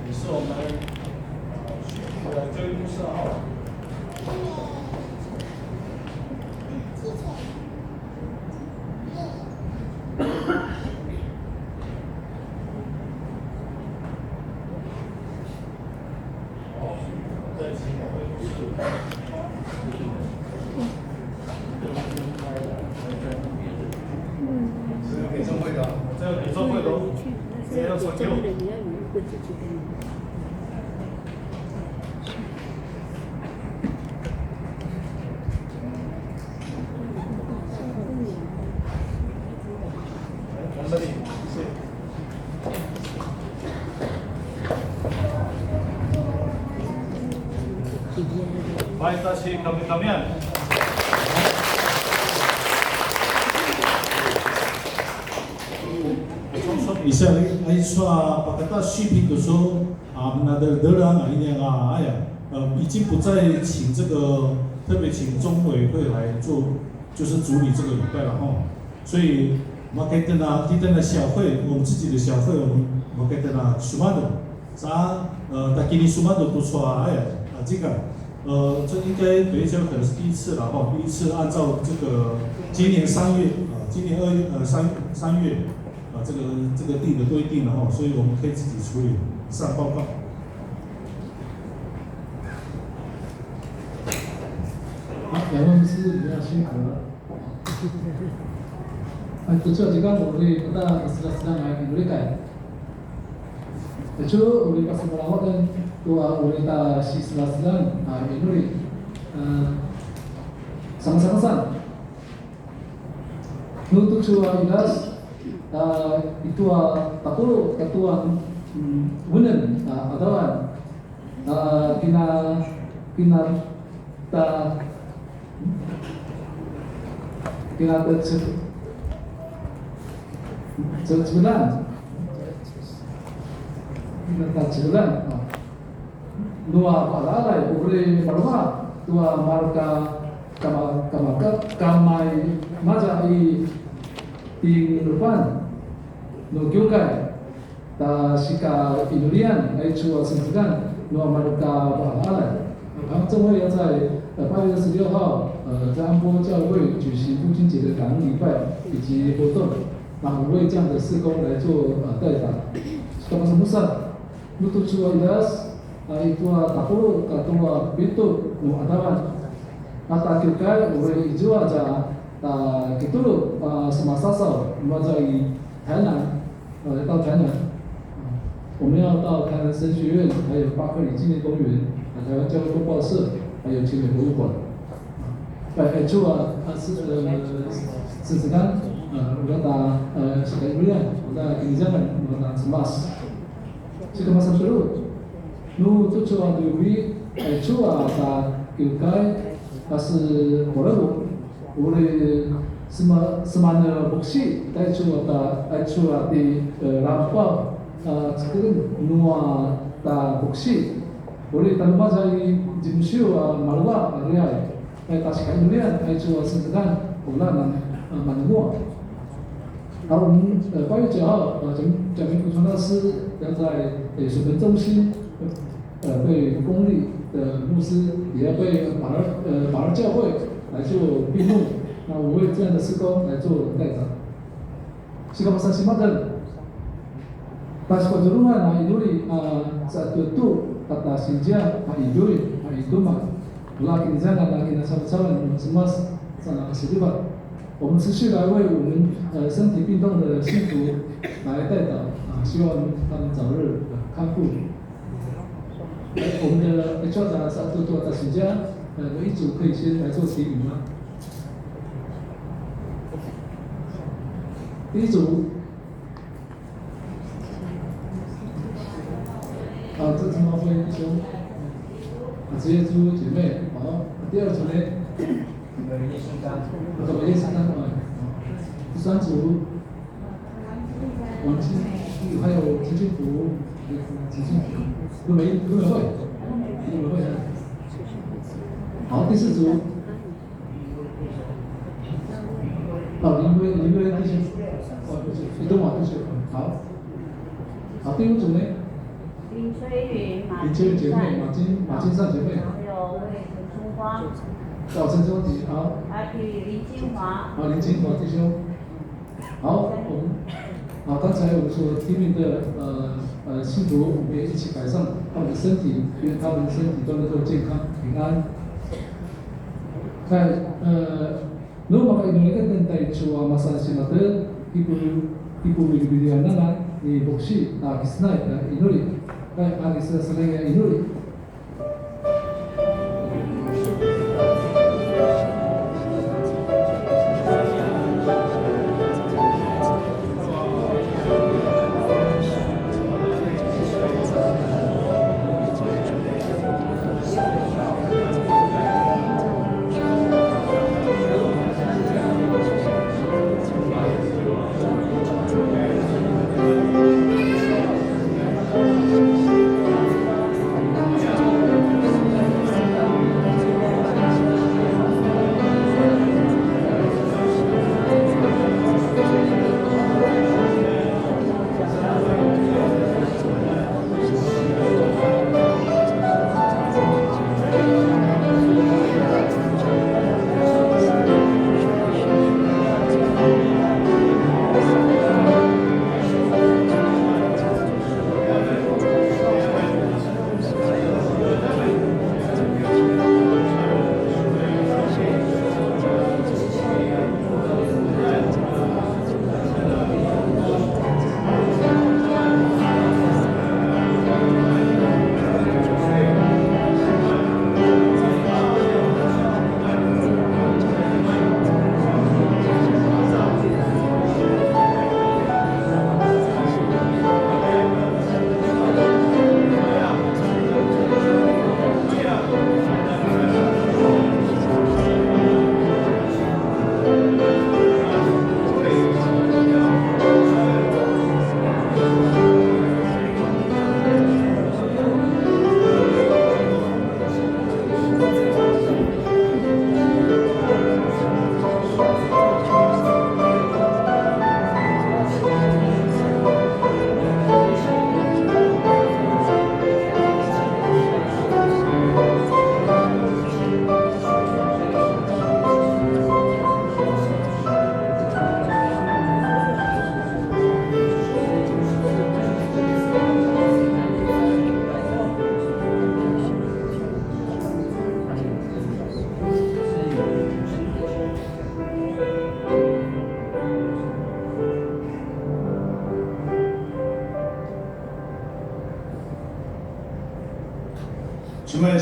也是我们，呃，学校的教育部是好。 这个给中会的哦，这个给中会的哦，谁要说给我？Baik, ta si kami-kamian. Isan, aicu a pakata 续聘 tucu, a, menaderdera, a, ini, a, aya, 呃，已经不再请这个，特别请中委会来做，就是主理这个礼拜了吼。所以 makaya itjen a, 我们自己的小会，我们 makaya itjen a sumadu. Sa, 呃，takini sumadu tucu a, aya, a, 这个，呃，这应该等一下可能是第一次了哈，第一次按照这个今年三月，啊，今年二月，呃，三，三月，啊，这个，这个定的规定了哈，所以我们可以自己处理。以上报告。好，两位牧师，你们要辛苦了。 Aicu a zikang uri pata silasilanga inuli kai. Aicu uri pasemalaw aken tua uri ta silasilanga inuli. Samasamasan. Nu tucu a idas, a, itua tapuluq katua, mm, unem, a, qadavan, a, kina, kina ta, kina ta ce-, ce-, cemelan. Kina ta cemelan, a. Nua paqaljaqaljan uri maleva tua mareka kama-, kama-, kamay maza i tinulupan nu kiukai ta sika inulian aicu a sengsengan nua mareka paqaljaqaljan. 台灣教會要在，呃，八月二十六號，呃，在安波教會舉行父親節的感恩禮拜以及活動，那我為這樣的事工來做，呃，代禱。Sika masanmusalj. Nu tucu a idas, a, itua tapuluq katua pitju nu qadavan. A ta kiukai uri izua tja, a, kitulu, a, semasasaw, maza i 台南, a, 到台南. 我們要到台南神學院，還有巴克禮紀念公園，啊，台灣教會公報社，還有奇美博物館。 Pai, aicu a, a, se-, e, sengsengan, e, ula ta, e, sika inulian, ula kinizangan, ula ta Cemas. Sika masan tulu. Nu tucu a liuwi, aicu a ta kiukai, a se Korevu, uri sema-, seman vuksi, taicu a ta, aicu a ti, e, Lampau, a, cekeleng nua ta vuksi. Uri tanu maza i Zimsiu a maleva a riai. Ai ta sika inulian, aicu a sengsengan, ula na, a, manenguaq. A, 我們，呃，八月九號，呃，蔣，蔣明福傳道師要在，呃，水門中心，呃，被公立的牧師，也要被馬偕，呃，馬偕教會來做閉幕。那我為這樣的事工來做代禱。 Sika masan simadel. Pasipazurungan a inuli, a, sa tutu, pata sinzia, a inuli, a iduma. Ula kinizangan a kinacavacavan nua Cemas, sa na kasidivat. 我們持續來為我們，呃，身體病痛的信徒來代禱，啊，希望他們早日，呃，康復。 我們的 H R 的 Sa'atutu 的請假，呃，有一組可以先來做提名嗎？第一組，啊，鄭成茂会弟兄，啊，職業助人姐妹，好，啊，第二組呢？ 我們葉先生。啊，怎麼葉先生？啊，第三組，王清，還有陳清福，陳清福，都沒，都沒會，都沒會啊。好，第四組。哦，林威，林威弟兄，哦，不是，你等我，不是，好。好，第五組呢？ 林翠云、马金善，林翠云姐妹、马金，马金善姐妹。还有陈春花。哦，陈春花姐，好。还有林金华。好，林金华弟兄。好，我们，好，刚才我们所提名的，呃，呃，信徒，我们也一起摆上他们的身体，愿他们的身体都能够健康、平安。在，呃， Nu maka inuli aken taicu a masan simadel, kipu-, kipuvilivilianan ni Buksi a kisenay a inuli, pai a kisasalenga inuli.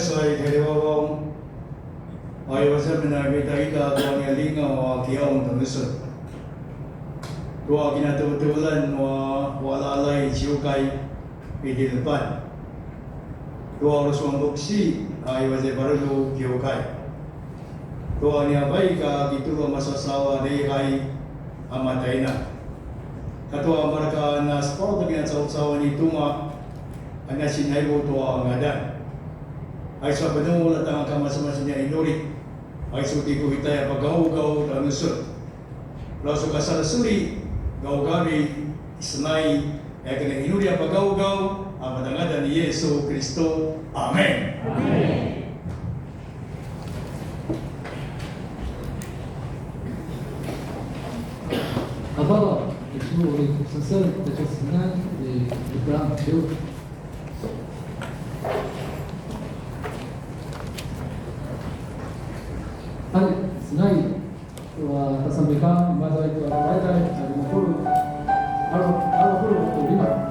Sa i tjaivaung, a i vazamen a mita ita tua nia lingaw a kiaung ta mesut. Tua kinatevetevelan nua valalay ciukai i tjailepan. Tua rusuan buksi a i vazai varelu kiukai. Tua nia vaik a kitulu a masasawa daiqai a mataina. Katua marka na sepauta nia caucau ni tuma a nia sinaivu tua ngadan. Aicu a penuljat anga ka macemacem nia inuri. Aicu ti ku hitai a pagaugaw ta mesut. Lasu ka salasuli, gaugavi, isenai, aya ken a inuri a pagaugaw, a matangadan ni Yesu Kristo. Amen. Amen. Apa, itu oleh sesel, kita senang di Abraham. Hai, senai. Tua tasambikan, imaza i tua taitai, a lima puluh, alu, alu puluh tu lima.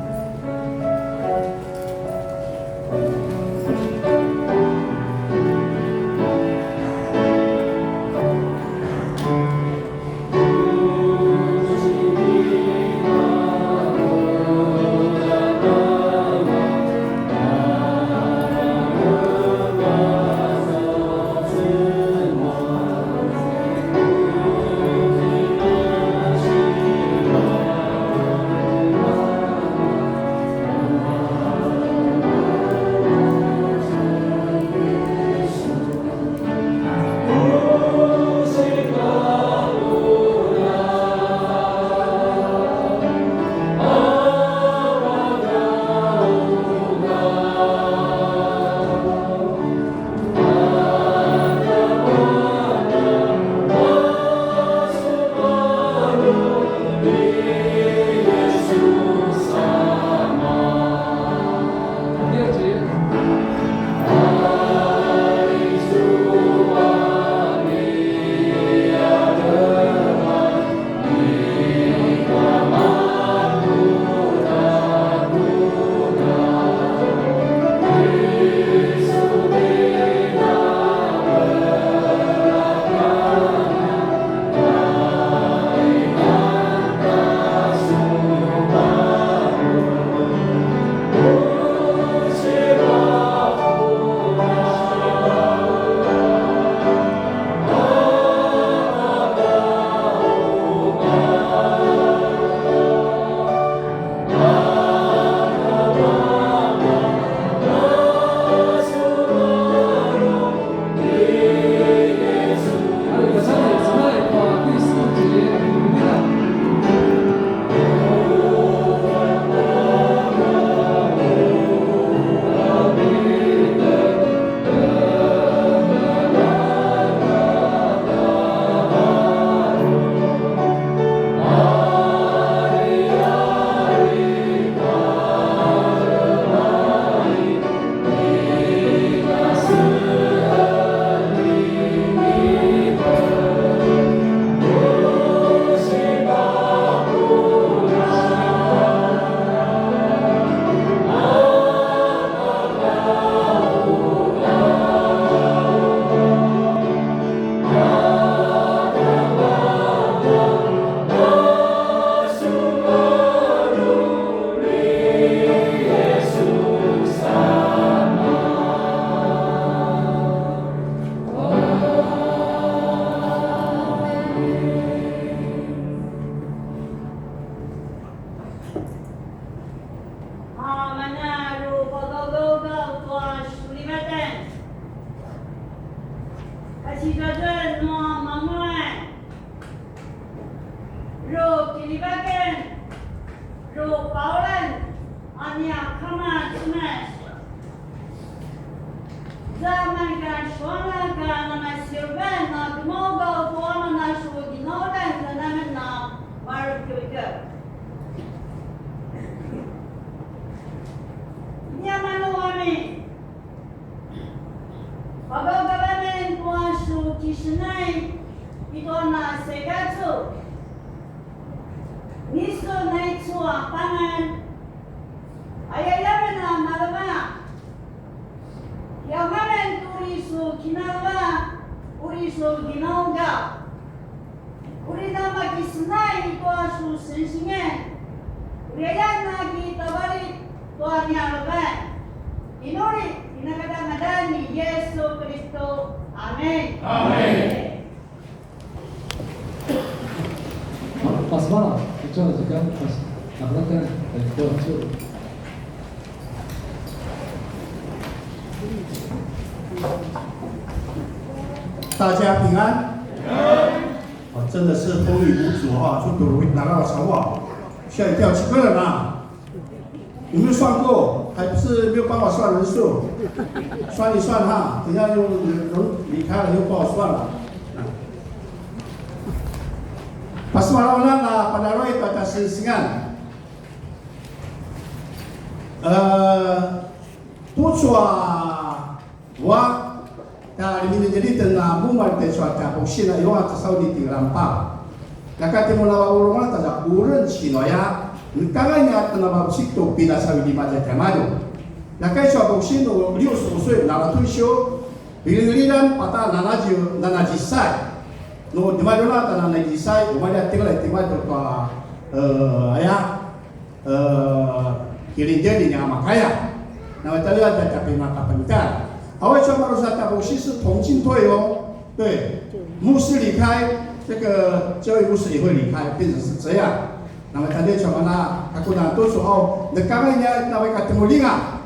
A mana ru pagaugaw tua sulivatan. Kacigadren nua manguay. Ru kinivaken, ru paulen, a nia Kama Cemas. Zaman ka suanga ka namasiuben a tumaugaw tua mana su ginaudan zanamen a marukiukiu. Nia manu amin. Pagaugav amen tua su kisenay i tua na sekacu. Nisu naicu a pangan. Ayaya amen a maleva. Aya amen Uri su ginaugaw, uri namakisenay tua su sengsengan, uri aya na kitavalik tua nia Levan. Inuli, i namadan ni Yesu Kiristu. Amin. Amin. Pasmala, ito na juga, pas, apa kan, ito, ito. 大家平安。哦，真的是风雨无阻哈，就突然打到我，吓一跳，几个人啊？ 有没有算过？还不是没有办法算人数，算一算哈，等一下又人离开了又不好算了。Pasemalaw anan a panaluay tua tja sengsengan. Eh, tucu a Ua, ta liminidiliten a mumalj taicu a tja buksi na iwa tja sauni ti Lampa. Naka ti mun a vavulungan ta za uren sino aya, nekanga nia tena vabusi tu pida savi lima tja tja madu. Naka icu a buksi nu liu su usui na la tuisiu, bililidan pata nanaji, nanaji sai. Nu dimadula ta nanaji sai, umalja tingla timadu tua, eh, aya. 呃，kilingdjelji nia makaya. Na vataya tja tja pinaka penitan. Awa icu a marusa tja buksi是同进退哦。对，牧师离开，这个教育牧师也会离开，变成是这样。那么大家就把那他可能都说哦，那刚刚人家那位个怎么领啊？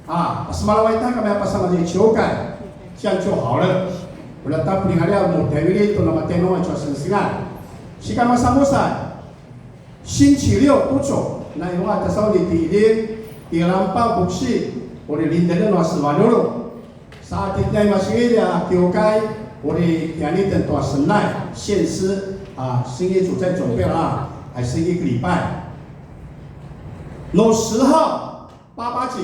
啊，pasemalaw ita kami a pasemalaw i ciukai, 这样就好了。Ula ta pelingalia mu tevili tu nama tenu a cua sengsengan. Sika masamusa, 星期六 tucu, na iwa tja sauni ti Iling, ti Lampa buksi, uri lindelen wa sevalulu. Sa titnai masingilja kiukai, uri kianiten tua senai, 献诗, a, 星期一再准备了啊，还是一个礼拜。No 十号, 八八节,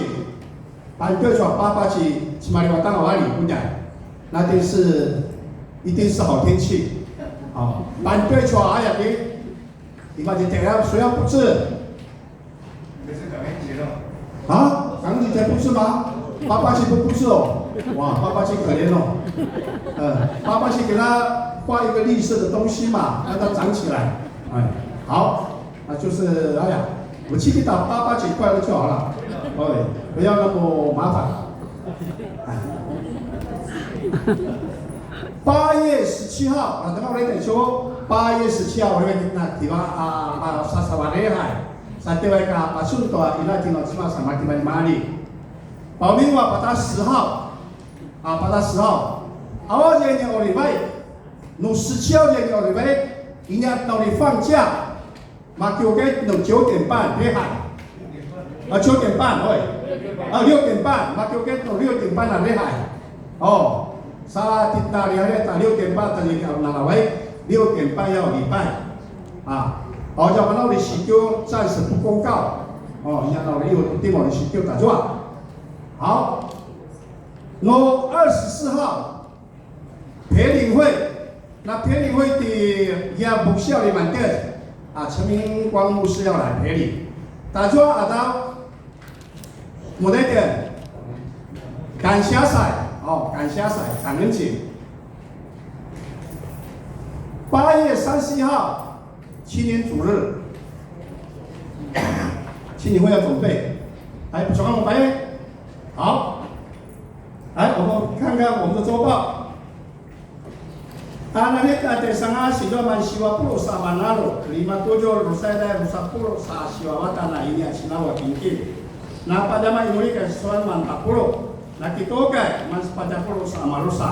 反对说八八节, 起码你把当好你不讲，那定是，一定是好天气。哦，反对说，哎呀，你，你把这点要谁要布置？你是感恩节了。啊，感恩节才布置吗？八八节不布置哦。哇，八八节可怜哦。呃，八八节给他画一个绿色的东西嘛，让它长起来。哎，好。 啊，就是，哎呀，我去给打八八节快乐就好了，哦，不要那么麻烦。哎。八月十七号，啊，等下我来等说，八月十七号我来那地方啊，啊，sasavadehai, sa tewai ka pasunto ina tino cima sama timan mali. 报名 wa 八月十号, 啊，八月十号, 啊，我这里 orivai, 那十七号这里 orivai, 人家到底放假。 Makiukai no 九点半 lihai. 啊，九点半, oi. 啊，六点半, makiukai no 六点半 lihai. 哦，sa titna lihai ta 六点半 tadi ka nalawai, 六点半要礼拜。啊，哦，叫那里 sikio 暂时不公告。哦，你看那里有地方 sikio 打转。好，那二十四号 培灵会, 那培灵会的也不需要你们的, 啊，陈明光牧师要来培灵。打坐啊，到，我那个，感谢赛, 哦，感谢赛, 感恩节。八月三十一号, 青年主日, 青年会要准备。来，补充我们白。好，来，我们看看我们的周报。 Tanalit a tjaisangas izua man siva puluq sa manalu, lima tuju, drusa tjai, drusa puluq sa siva vatan a ini a cinaw a kinkin. Na padjama inuli ka suan man tapuluq. Na kitukai man sepatj a puluq sa malusa.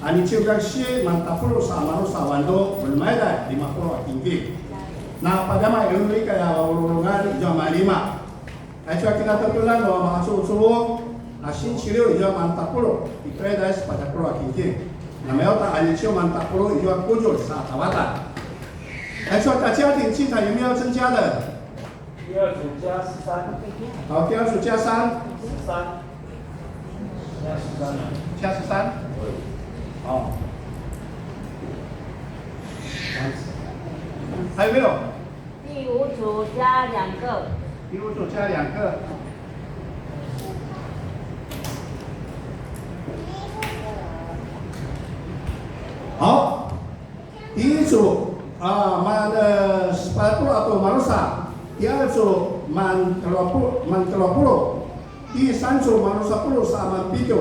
A ni ciukaksi man tapuluq sa malusa vandu, ulmaida lima puluq a kinkin. Na padjama inuli ka ya ululungan izua man lima. Aicu a kinatjatjanan nua maqacuvucuvung, a 星期六 izua man tapuluq, i paradise patje puluq a kinkin. Namaya uta a 日 man tapuluq izua kuzulj sa tavatan. Aicu a 家庭祭坛有没有增加的？第二组加十三。好，第二组加三。十三。加十三。加十三。好。还有没有？ 第五组加两个。第五组加两个。组啊，满呃十八度啊，都马路上。第二组满格罗布满格罗布罗，第三组马路上布罗上满比九，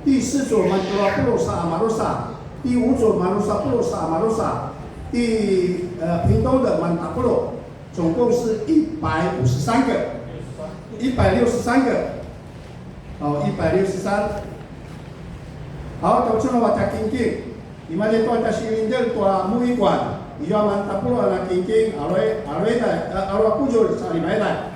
第四组满格罗布罗上马路上，第五组马路上布罗上马路上，第呃屏东的满达布罗，总共是一百五十三个，一百六十三个，哦，一百六十三。好，到这了，我再听听。 Imaza tua tja silidel tua muiguan, izua mantapuluq a na kingking, alu-, alueday, eh, alu a kuzulj sa limaeday.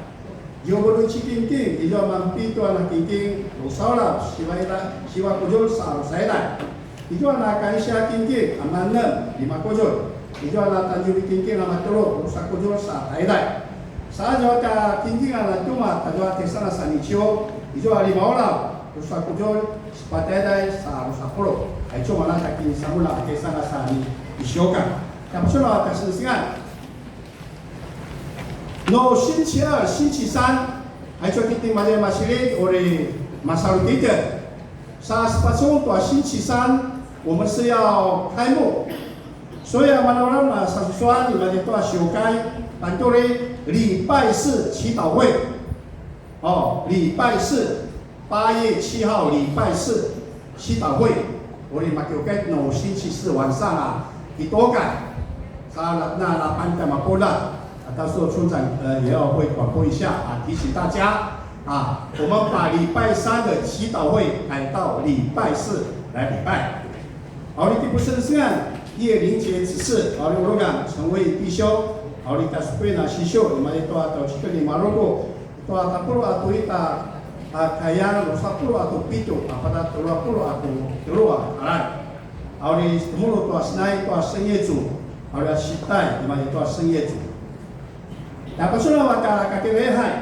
Izua bulu ci kingking, izua manpitju a na kingking, drusa ulav, siva eda-, siva kuzulj sa drusa eday. Izua na kansia kingking, a manem, lima kuzulj. Izua na tanjuri kingking, a matulu, drusa kuzulj sa taiday. Sa izua tja kingking a na tjumaq, tazua tjaisangas a niciu, izua lima ulav, drusa kuzulj, sepatj taiday sa drusa puluq. Aicu mana tja kinisamulja a tjaisangas a ni Isiukan. Tja pacuna a tja sengsengan. No 星期二、星期三, aicu a titjen maljai masilid uri masalu titjen. Sa sepacun tua 星期三, 我们是要开幕. 所以 a manaurang a sasusuan imaza tua siukai, panturi 礼拜四祈祷会. 哦，礼拜四，八月七号礼拜四祈祷会，uri makiukai no 星期四晚上 a kitoka. Sa na lapan tja mapuljat, 啊，到时候村长，呃，也要会广播一下啊，提醒大家啊，我们把礼拜三的祈祷会改到礼拜四来礼拜。 Auri kipusengsengan, 叶林杰执事, auri ulagan 陈伟弟兄, auri tja supuin a sisiu, imaza tua tjaucikel ni Maruku, tua tapuluq a tu ita, a, kayang, drusa puluq a tu pitju, a, pada tjelu a puluq a tu tjelu a qalan. Auri temulu tua senai tua Sengyecu, auri a sitai, imaza tua Sengyecu. Tja pacuna a tja kati lehai.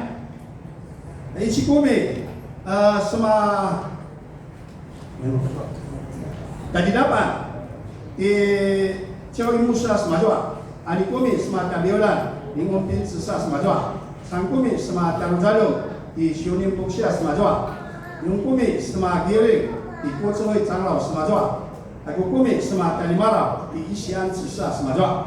Ici kumi, a, sema Tjadjidapan, ti Ciau Imusa semazua, a ni kumi sema tja Biulan, Ningumpin Cesa semazua, sangkumi sema tja Luzalu, ti Siuning Buksia semazua, nungkumi sema Giring, ti Kucengui Cangrau semazua, tjagukumi sema tja Limalaw, ti Isian Cesa semazua.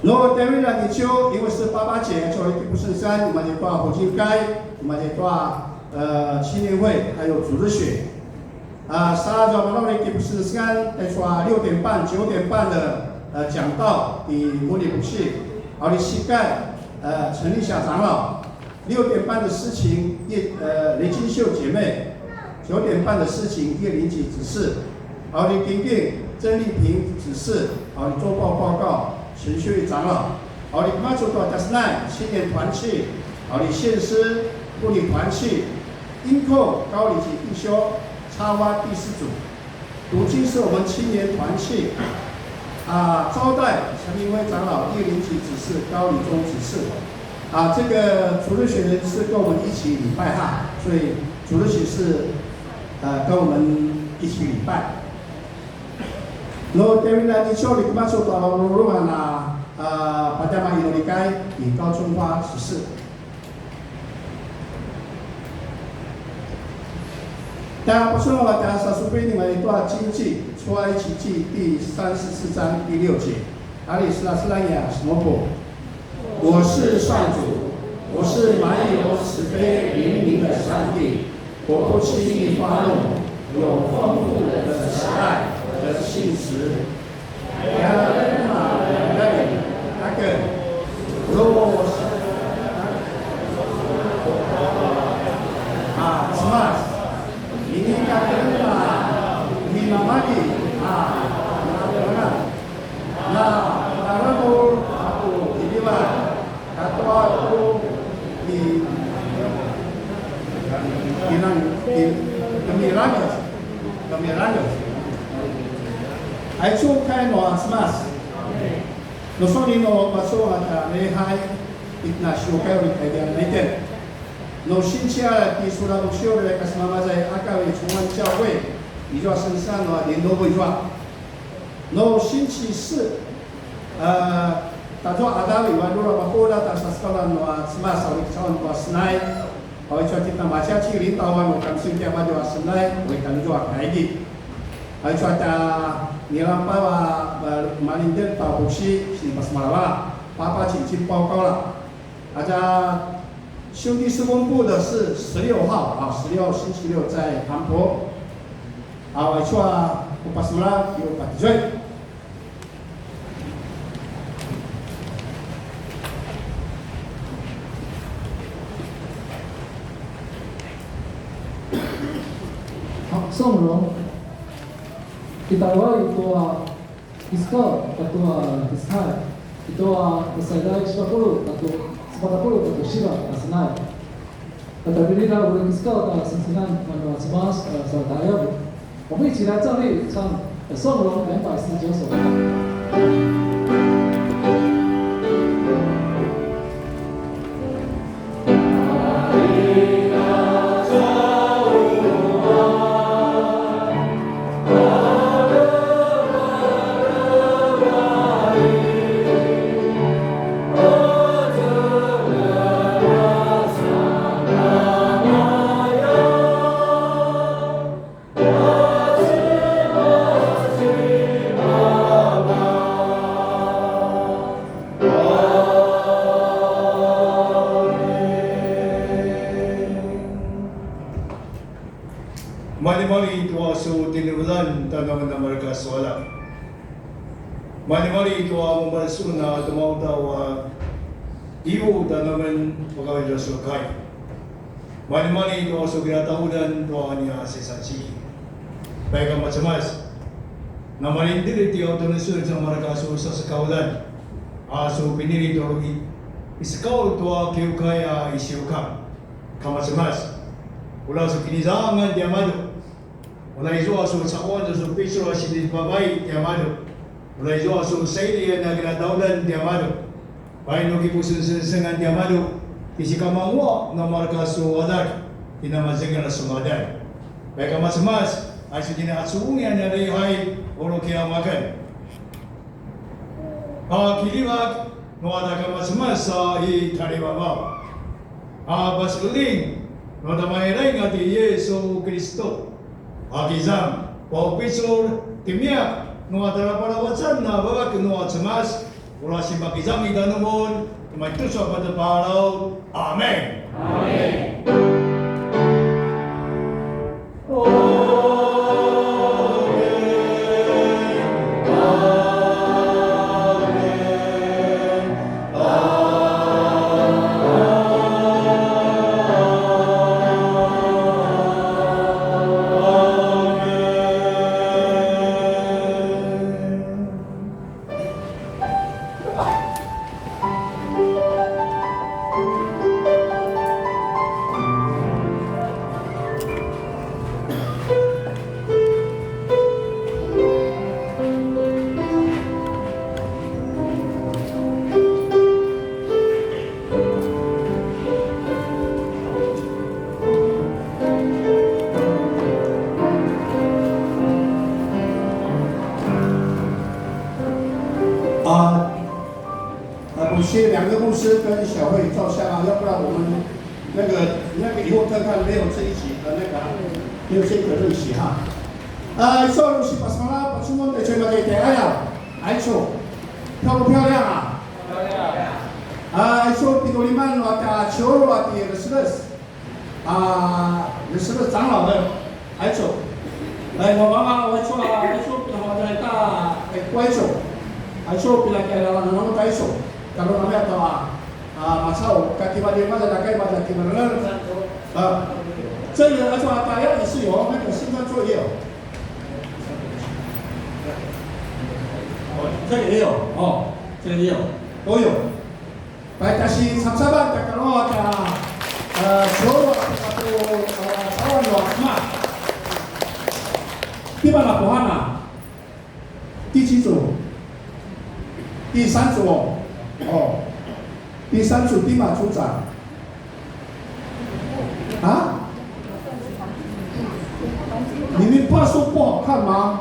No tjaivililj a niciu, 因为是八八节, 就一个不剩三, imaza tua 福建会, imaza tua, 呃, 青年会, 还有主日学. 啊, sa zua manaw ni kipusengsengan, 在说六点半、九点半的, 呃, 讲道, ti Muni Buksi, auri sikai, 呃, 陈立霞长老. 六点半的司琴叶，呃，雷金秀姐妹，九点半的司琴叶玲姐执事，auri kingking 曾丽萍执事，auri 周报报告陈秀玉长老，auri kemacu tua tja senai 青年团契，auri 献诗妇女团契，音控高礼姐弟兄，插花第四组。 读经是我们青年团契，啊，招待陈明辉长老、叶林吉执事、高礼忠执事，啊，这个主日学是跟我们一起礼拜哈，所以主日学是，呃，跟我们一起礼拜。No tjaivililj a niciu, uri kemacu tua lulungan a, a, padjama inuli kai, 高春花执事。 Tja pacunu a tja sasupin imaza i tua 经记, 出埃及记第三十四章第六节. Ari selaselang ya semupu. 我是上主，我是满有慈悲怜悯的上帝，我不轻易发怒，有丰富的慈爱和信实。 Aken, ru, a, Cemas, ini kaken a, ini mamali, a, na, na, na, a ku kilivan, katua ku ki, kinang, ki, kemiranges, kemiranges. Aicu kai nua Cemas. Nu suni nu pacun a tja lehai, itjen a siukai uri kai dia naitjen. Nu sinsi a ti sura buksiu uri ka semamazay a kavi cungan ciawe, izua sengsengan nua dindubu izua. Nu sinsi se, a, tazua a davi, wadura bakula ta saskalan nua Cemas a uri kacauan tua senai, a uri cua kita maciaci rintawan uri kami sinti a madju a senai, uri kami zua kaigi. A uri cua ta Nilapava, a, malindel ta busi, sinipasemalaw a, papa cincin paukaw la. 大家兄弟事工部的是十六号啊，十六，星期六在韩国。啊，我说啊，我把什么了？有把对。好，宋荣。 Kita ua i tua Kiskau katua Kiskai, i tua Masailai sepatapuluq katua, sepatapuluq katua siva a senai. Kata vinila uri Kiskau ta sengsengan manu a Cemas, eh, sa tayavu. 我们一起来站立唱，呃，颂龙两百四十九首。 Maljimalji tua su tjinanguaqan ta namen a mareka su aljak. Maljimalji tua mumalisun a temautaw a ivu ta namen pakavilja su kai. Maljimalji tua su kilataudan tua nia sisaci. Pai ka Macemas. Namalindili ti au tunusun sa mareka su sasekauljan. A su pinili tua i, isekau tua kiukai a isiukang. Ka Macemas. Ula su kinizangan tiamadju. Ula izua su caquan su picul a sinipavai tiamadju. Ula izua su saili a na kilataudan tiamadju. Pai nu kipusengsengan tiamadju, ti sikamanguaq na mareka su aljak, ti namazengel a su ngadan. Pai ka Macemas, aicu tjinacuvungi a nia lihai, ulu kiamaken. A kiljivak, nu a ta ka Macemas a i tjarivavaw. A paseljing, nu a ta mailaing a ti Yesu Kiristu. A kizang, paupicul, timiak, nu a tja rapalavacan a vavak nua Cemas, ula sipakizang i tjanumun, tjemaitucu a patje palalaut. Amen. Amen.啊，啊，不是，两个牧师跟小慧照相啊，要不然我们那个，那个以后看看没有这一集的那个，没有这个日期哈。啊，Aicu a lu sipasemalaw, pacungun ta aicu a matjaitjaiaya. Aicu. 漂不漂亮啊？漂亮。啊，aicu, pinuliman nua tja ciuru a ti Reseles. A, Reseles 长老的, aicu. Lai, mavanga, aicu, aicu, pinahawatay ta, e, ku aicu. Aicu, pinakialalan nanu ta aicu. Kalau namaya tawa, a, macau, kakivaliman, kakivaliman. A, 这个，aicu, a, 大家也是有，那个新传作业哦。哦，这个也有，哦，这个也有，都有。 Pai kasi sabsaban ta kanu a, a, ciuru a, a, cawan nua Cemas. Tima na puhana? 第几组？第三组哦。哦，第三组 tima 组长？ 啊？你们怕说不好看吗？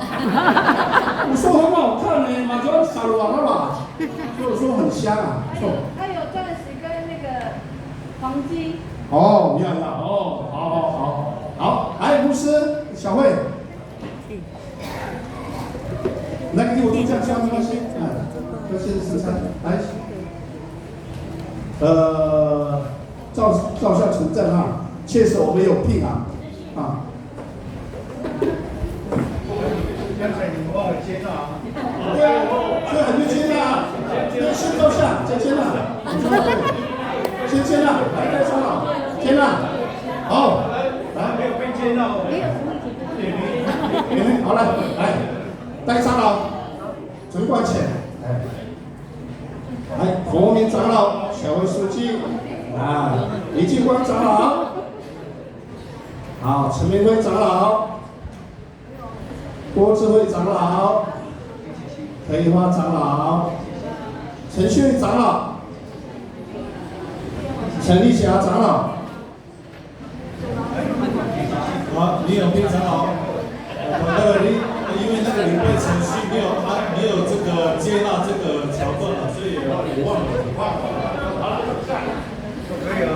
我说很好看呢，马上撒鲁瓦拉吧，所以我说很香啊。还有，还有钻石跟那个黄金。哦，要要哦，好好好好，来，牧师小慧。没关系，哎，这先试试看，来，呃，照照相存证啊，确实我们有聘啊，啊。刚才你们忘了接纳啊。对啊，所以很去接纳啊，那先照相，再接纳，先接纳，来，再上了，接纳，好，来，没有被接纳哦。哎，好了，来，戴上了。 陈冠乾，哎，来，佛明长老，小会书记，啊，李继光长老，好，陈明辉长老，郭智慧长老，陈以华长老，陈秀玉长老，陈立霞长老。 啊，你有非常好。我那个你，因为那个你被程序没有啊，没有这个接纳这个桥段了，所以我忘了。好了，可以了。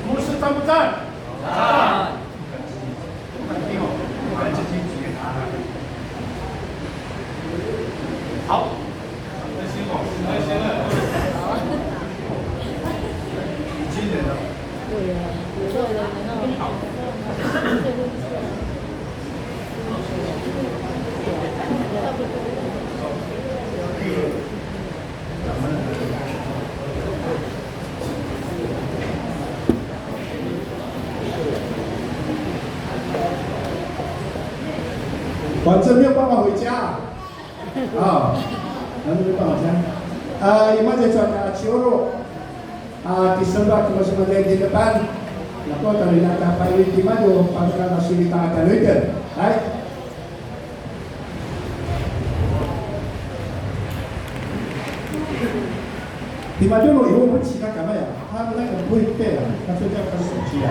牧师赞不赞？赞。 好，开心哦，开心了。已经人了。好。 反正没有办法回家啊。啊，反正没办法回家。啊，你们在这啊，修路啊，December kemarin di depan. Lalu dari nak dapat ini di mana? Pada nak sini tak ada lagi. Hai. Timadju nu 以后我们其他感冒呀，他那个不会背了，他就这样看手机啊。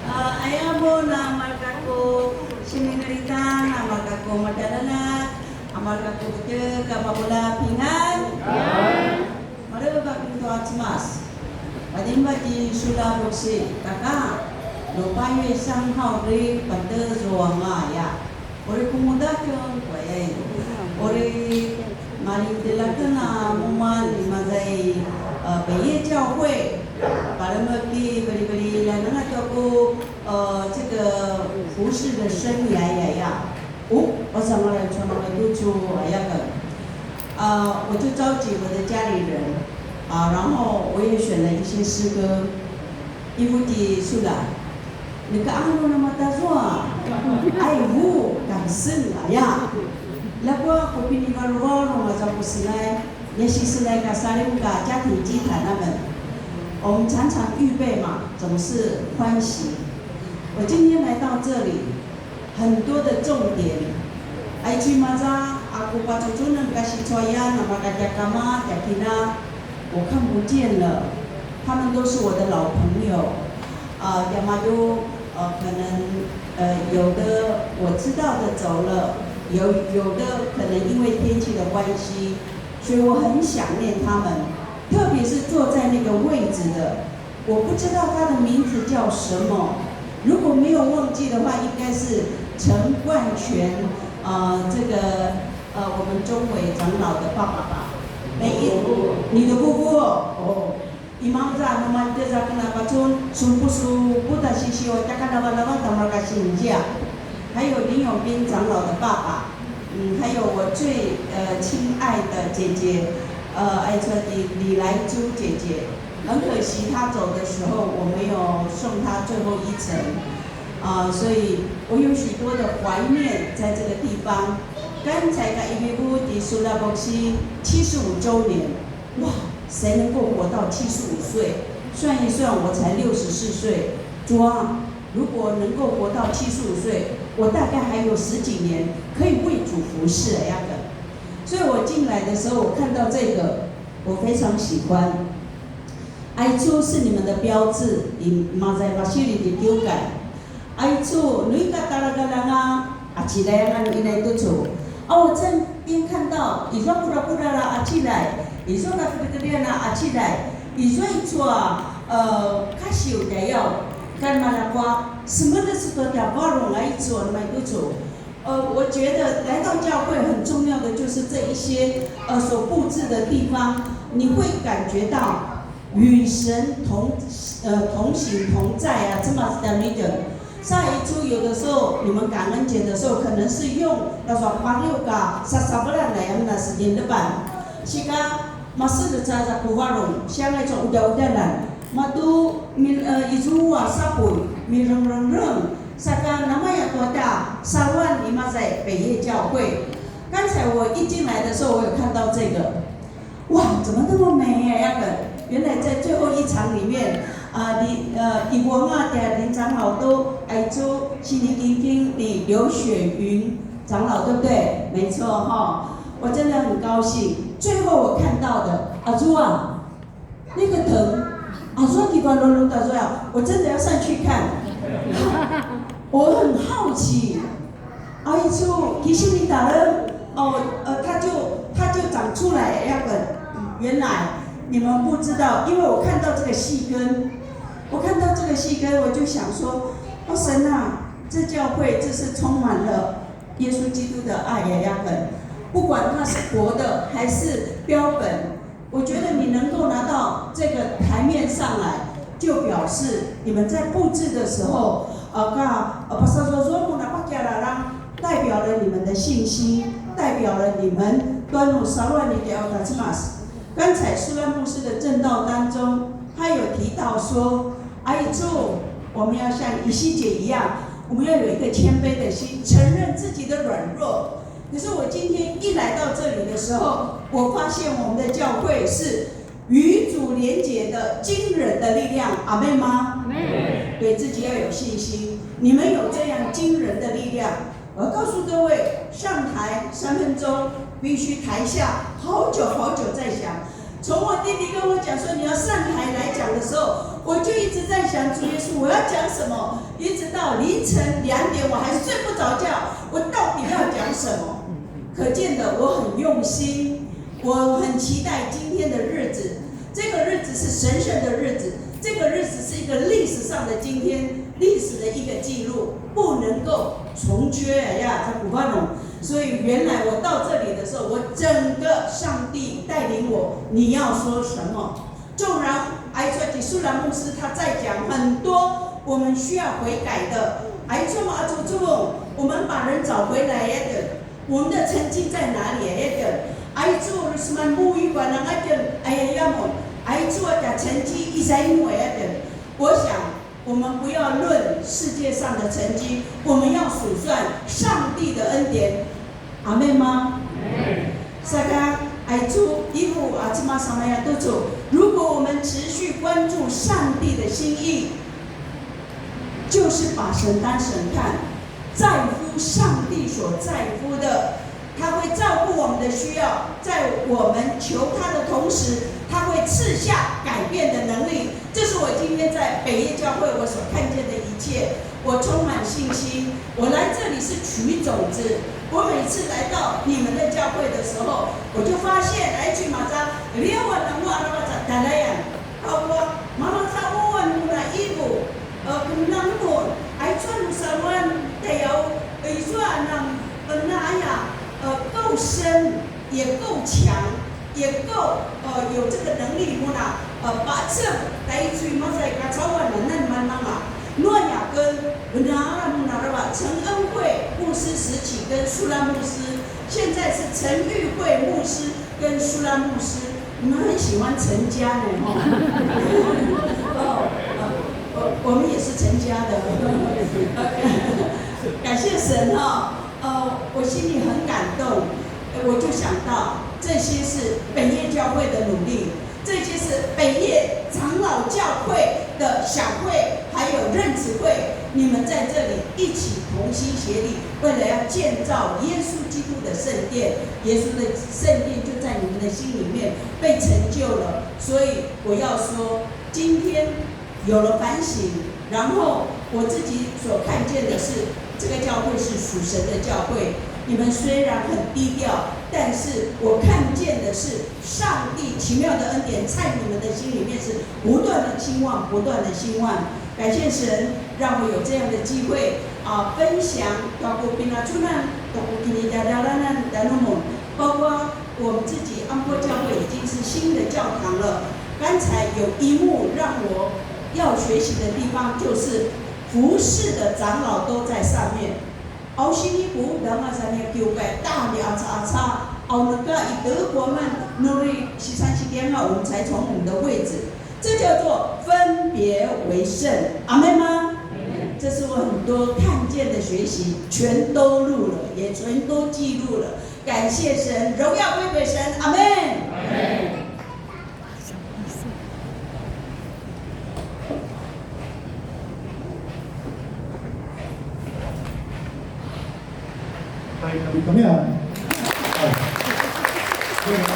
A, aya mun a marka ku sineneritan, a marka ku matjaljaljak, a marka ku vetjek, a mapuljat, pingan. Maleva a ku tua Cemas. Padimba ti Sula Vuksi, kaka, nu 八月三号 ri patezuanga aya. Uri kumuda ken kuayai. Uri malingdelaken a mumalj imaza i, a, 北夜教会, palemeki veliveli ljananga tua ku, a, 这个服侍的生涯 aya. O, o sangalay cuamangetjucu aya ken. 啊，我就召集我的家里人，啊，然后我也选了一些诗歌。Ivu ti Sula, neka anu namatazua, aivu, kangseng aya. Ljakua ku pinivaruvaru aza ku senai, nia si senai ka salim ka 家庭祭坛 amen. 我们常常预备嘛，总是欢喜。我今天来到这里， 很多的重点。Aicu imaza a ku pacucun a kasicuayan a marka tja kama tja kina, 我看不见了，他们都是我的老朋友。啊，tiamadju, 呃，可能，呃，有的我知道的走了，有，有的可能因为天气的关系，所以我很想念他们，特别是坐在那个位置的， 我不知道他的名字叫什么，如果没有忘记的话，应该是陈冠泉，呃，这个，呃，我们中委长老的爸爸吧？没，你的姑姑哦。哦。Imaza, naman teza kena pacun, sumpu su puta sisiwa, taka lava lava tamar kasinzia. 还有林永斌长老的爸爸，嗯，还有我最，呃，亲爱的姐姐，呃，爱车的李兰珠姐姐。 很可惜，他走的时候我没有送他最后一程，啊，所以我有许多的怀念在这个地方。刚才的 ibubu di Sula Boksi 七十五周年，哇，谁能够活到七十五岁？算一算，我才六十四岁。主啊，如果能够活到七十五岁，我大概还有十几年可以为主服侍。Ayaken. 所以我进来的时候，我看到这个，我非常喜欢。Aicu 是你们的标志，你 mazay masili di kiukai. Aicu, nu ika talaga anga, acilay anga nu inay tucu. 哦，我这边看到 izua kudrakudral a acilay, izua kakedrikedrian a acilay, izua icu a, e, kasiw tjayaw, kan malakua, semedes tua tja varung aicu a nu mai tucu. 呃，我觉得来到教会很重要的就是这一些，呃，所布置的地方，你会感觉到与神同，呃，同行同在啊，这么的那个。上一周有的时候，你们感恩节的时候，可能是用那种 pariuka sasabelan 来 yang 那时间的吧。Sika, masih ada cara kuvarung, siang itu udah-udahan. Matu min, eh, izua sapuy, mirengreng, saka namaya tua tja saluan i mazay 北业教会. 刚才我一进来的时候，我有看到这个，哇，怎么那么美呀？那个，原来在最后一场里面，啊，你，呃， ivuanga 的林长老都 aicu sinikinkin 你刘雪云长老，对不对？没错哈，我真的很高兴。最后我看到的，阿朱啊， 那个藤，啊，说你把罗罗打出来，我真的要上去看。我很好奇，啊，一出提醒你打了，哦，呃，它就它就长出来那个，原来你们不知道，因为我看到这个细根，我看到这个细根，我就想说，哦，神啊，这教会这是充满了耶稣基督的爱呀，那个，不管它是活的还是标本， 我觉得你能够拿到这个台面上来，就表示你们在布置的时候，呃，ka, uh, pasazua mun a pakialarang, 代表了你们的信心，代表了你们 tuanu saluan ni Teotacemas. 刚才苏拉牧师的证道当中，他有提到说，哎，主，我们要像以西结一样，我们要有一个谦卑的心，承认自己的软弱， 可是我今天一来到这里的时候，我发现我们的教会是与主连结的惊人的力量，阿们吗？阿们。对自己要有信心，你们有这样惊人的力量。我要告诉各位，上台三分钟，必须台下好久好久在想， 从我弟弟跟我讲说你要上台来讲的时候，我就一直在想，主耶稣，我要讲什么？一直到凌晨两点，我还睡不着觉，我到底要讲什么？可见的，我很用心，我很期待今天的日子。这个日子是神圣的日子，这个日子是一个历史上的今天，历史的一个记录，不能够重缺呀，在古巴农。所以原来我到这里的时候，我整个上帝带领我，你要说什么？ 纵然 aicu 苏拉牧师他在讲很多我们需要悔改的，aicu 嘛，aicu 我们把人找回来的，我们的成绩在哪里的？Aicu 什么沐浴馆啊，那个，哎呀，要么，aicu 的成绩一直因为的，我想 我们不要论世界上的成绩，我们要数算上帝的恩典。阿们吗？Saka, aicu, ivu, a cema samaya tucu. 如果我们持续关注上帝的心意，就是把神当神看，在乎上帝所在乎的， 他会照顾我们的需要，在我们求他的同时，他会赐下改变的能力。这是我今天在北业教会我所看见的一切，我充满信心。我来这里是取种子，我每次来到你们的教会的时候，我就发现，哎，去马扎，连我能够阿拉巴扎达莱亚， Awa, mamacaquan mun a ivu, e, kemeljang mun, aicu a nu saluan tjayaw, e, izua a nanguaq aya, e, 够深，也够强，也够，呃，有这个能力 mun a, e, pacem, taicu i maza i kacauan a nanguaq aya ken, benar mun a rava, 陈恩惠牧师时期跟苏拉牧师，现在是陈玉慧牧师 跟苏拉牧师，你们很喜欢陈家呢，吼。哦，哦，我，我们也是陈家的。感谢神哈，呃，我心里很感动，呃，我就想到这些是北业教会的努力，这些是北业长老教会的小会，还有任职会，你们在这里一起同心协力，为了要建造耶稣基督的圣殿。耶稣的圣殿就在你们的心里面被成就了。所以我要说，今天有了反省，然后我自己所看见的是，这个教会是属神的教会。你们虽然很低调，但是我看见的是上帝奇妙的恩典在你们的心里面是不断的兴旺，不断的兴旺。感谢神，让我有这样的机会啊，分享 tua ku pinacunan, tua ku kinitjadjalanan tanumun, 包括我们自己安波教会已经是新的教堂了。刚才有一幕让我要学习的地方，就是服侍的长老都在上面。Au sinipu danga sania kiukai tali aca aca, au neka i tekuaman nuri sisan sikianga, 我们才从我们的位置。这叫做分别为圣，阿门吗？这是我很多看见的学习，全都录了，也全都记录了。感谢神，荣耀归给神，阿门。哎，你怎么样？哎，对，啊，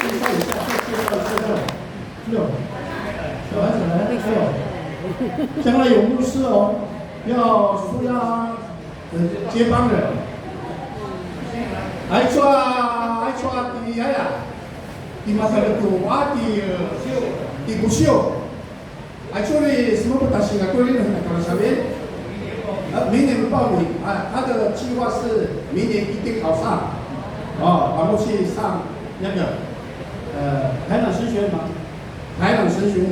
介绍一下，介绍一下，介绍。六，小孩子来，哎呦，将来有牧师哦，要收押 接班人。Aicu a, aicu a ti aya, ti Masalutu a ti, ti Busiu. Aicu ri semupu ta singa kurin na kala sabi. 呃，明年报名啊，他的计划是明年一定考上，哦，然后去上那个，呃，台南神学院吗？台南神学院。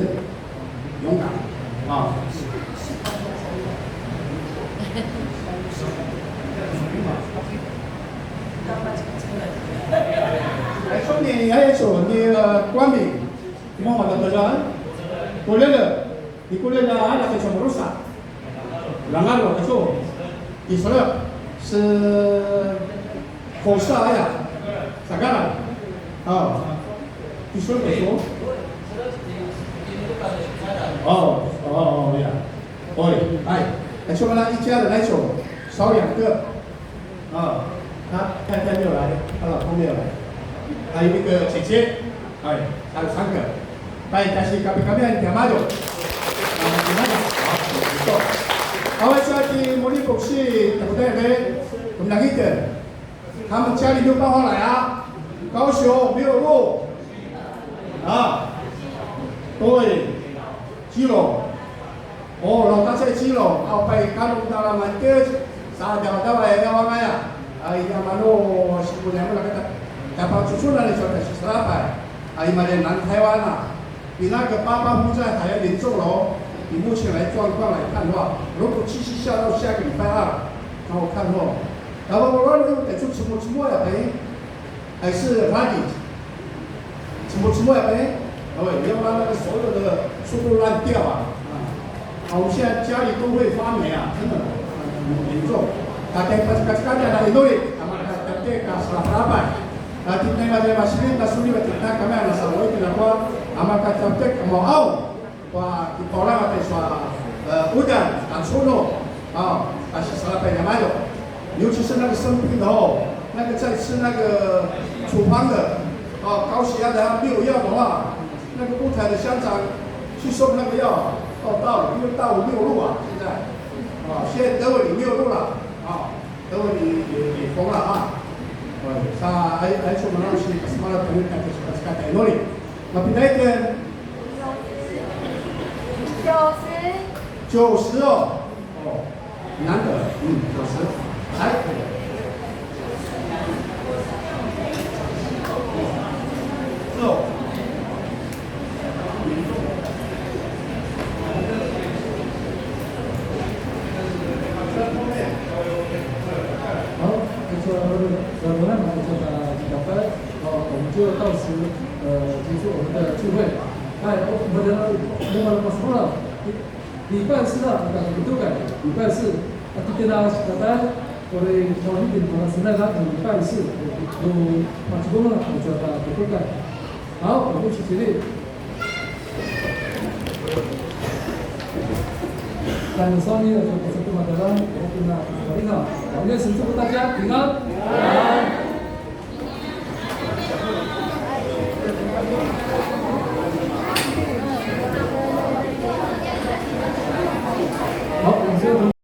勇敢啊！哎，兄弟，你还有手，你的光明，你帮我的得了，过来了，你过来了，俺那个什么路上？ Langalo kacu. Israel. Se Kosa aya. Sagaran. Oh. Israel kacu. Oh, oh, oh, ya. Oi, hai. 来，我们来一家人来走，少两个。啊，他太太没有来，他老公没有来，还有一个姐姐。 哎，还有三个。来，但是 kami kami 很 tiamadju. 啊， tiamadju. 好，不错。Awa sa ti Muri Puksi, takutai re, kemenangan ita. 他们家里没有办法来啊，高雄没有路啊。对，基隆。 哦，老大在基隆，哦，pai kalung dalaman tec, sa djavadjavay a aya. A, i nia manu, sipuljang mun a kata, tjapacucunan i sua tja siselapay. A, i maljai 南台灣啊，比那個八八風災還要嚴重了哦。以目前來狀況來看的話，如果繼續下到下個禮拜二，那我看哦，然後我認為得出什麼什麼呀，哎， 还是 radi, 怎么怎么样呢？哦，你要让那个所有的树都烂掉啊！啊，我们现在家里都会发霉啊，真的很严重。Kata pacikacikanya na inuri, ama kata ka sa harapan. Kata na ma ma sini na suni ba kita kami na sa wai kita kuat, ama kata ka mau au. 哇，你跑那个说，呃，五点打出路啊，还是啥朋友嘛有，尤其是那个生病的哦，那个在吃那个处方的，啊，高血压的，他没有药的话，那个乌台的乡长去送那个药，哦，到了，因为到六路啊，现在，啊，现在德文里六路了，啊，德文里也也封了啊，呃，他还还什么东西，什么朋友，大家说，大家努力，那平台一点。 九十。九十哦，哦，难得，嗯，九十，来，是哦。好，不错，不错，不错，不错。 哦，我们就到此，呃，结束我们的聚会。哎，我们的，我们的，礼拜四啊，礼拜四，啊，礼拜四，啊，今天呢，大家，我们从一点钟的时代呢，礼拜四，我，我，我，我，我，好，我们一起起立。Sami, 我们是这么的人，我跟他，你好，我们是祝福大家平安。平安。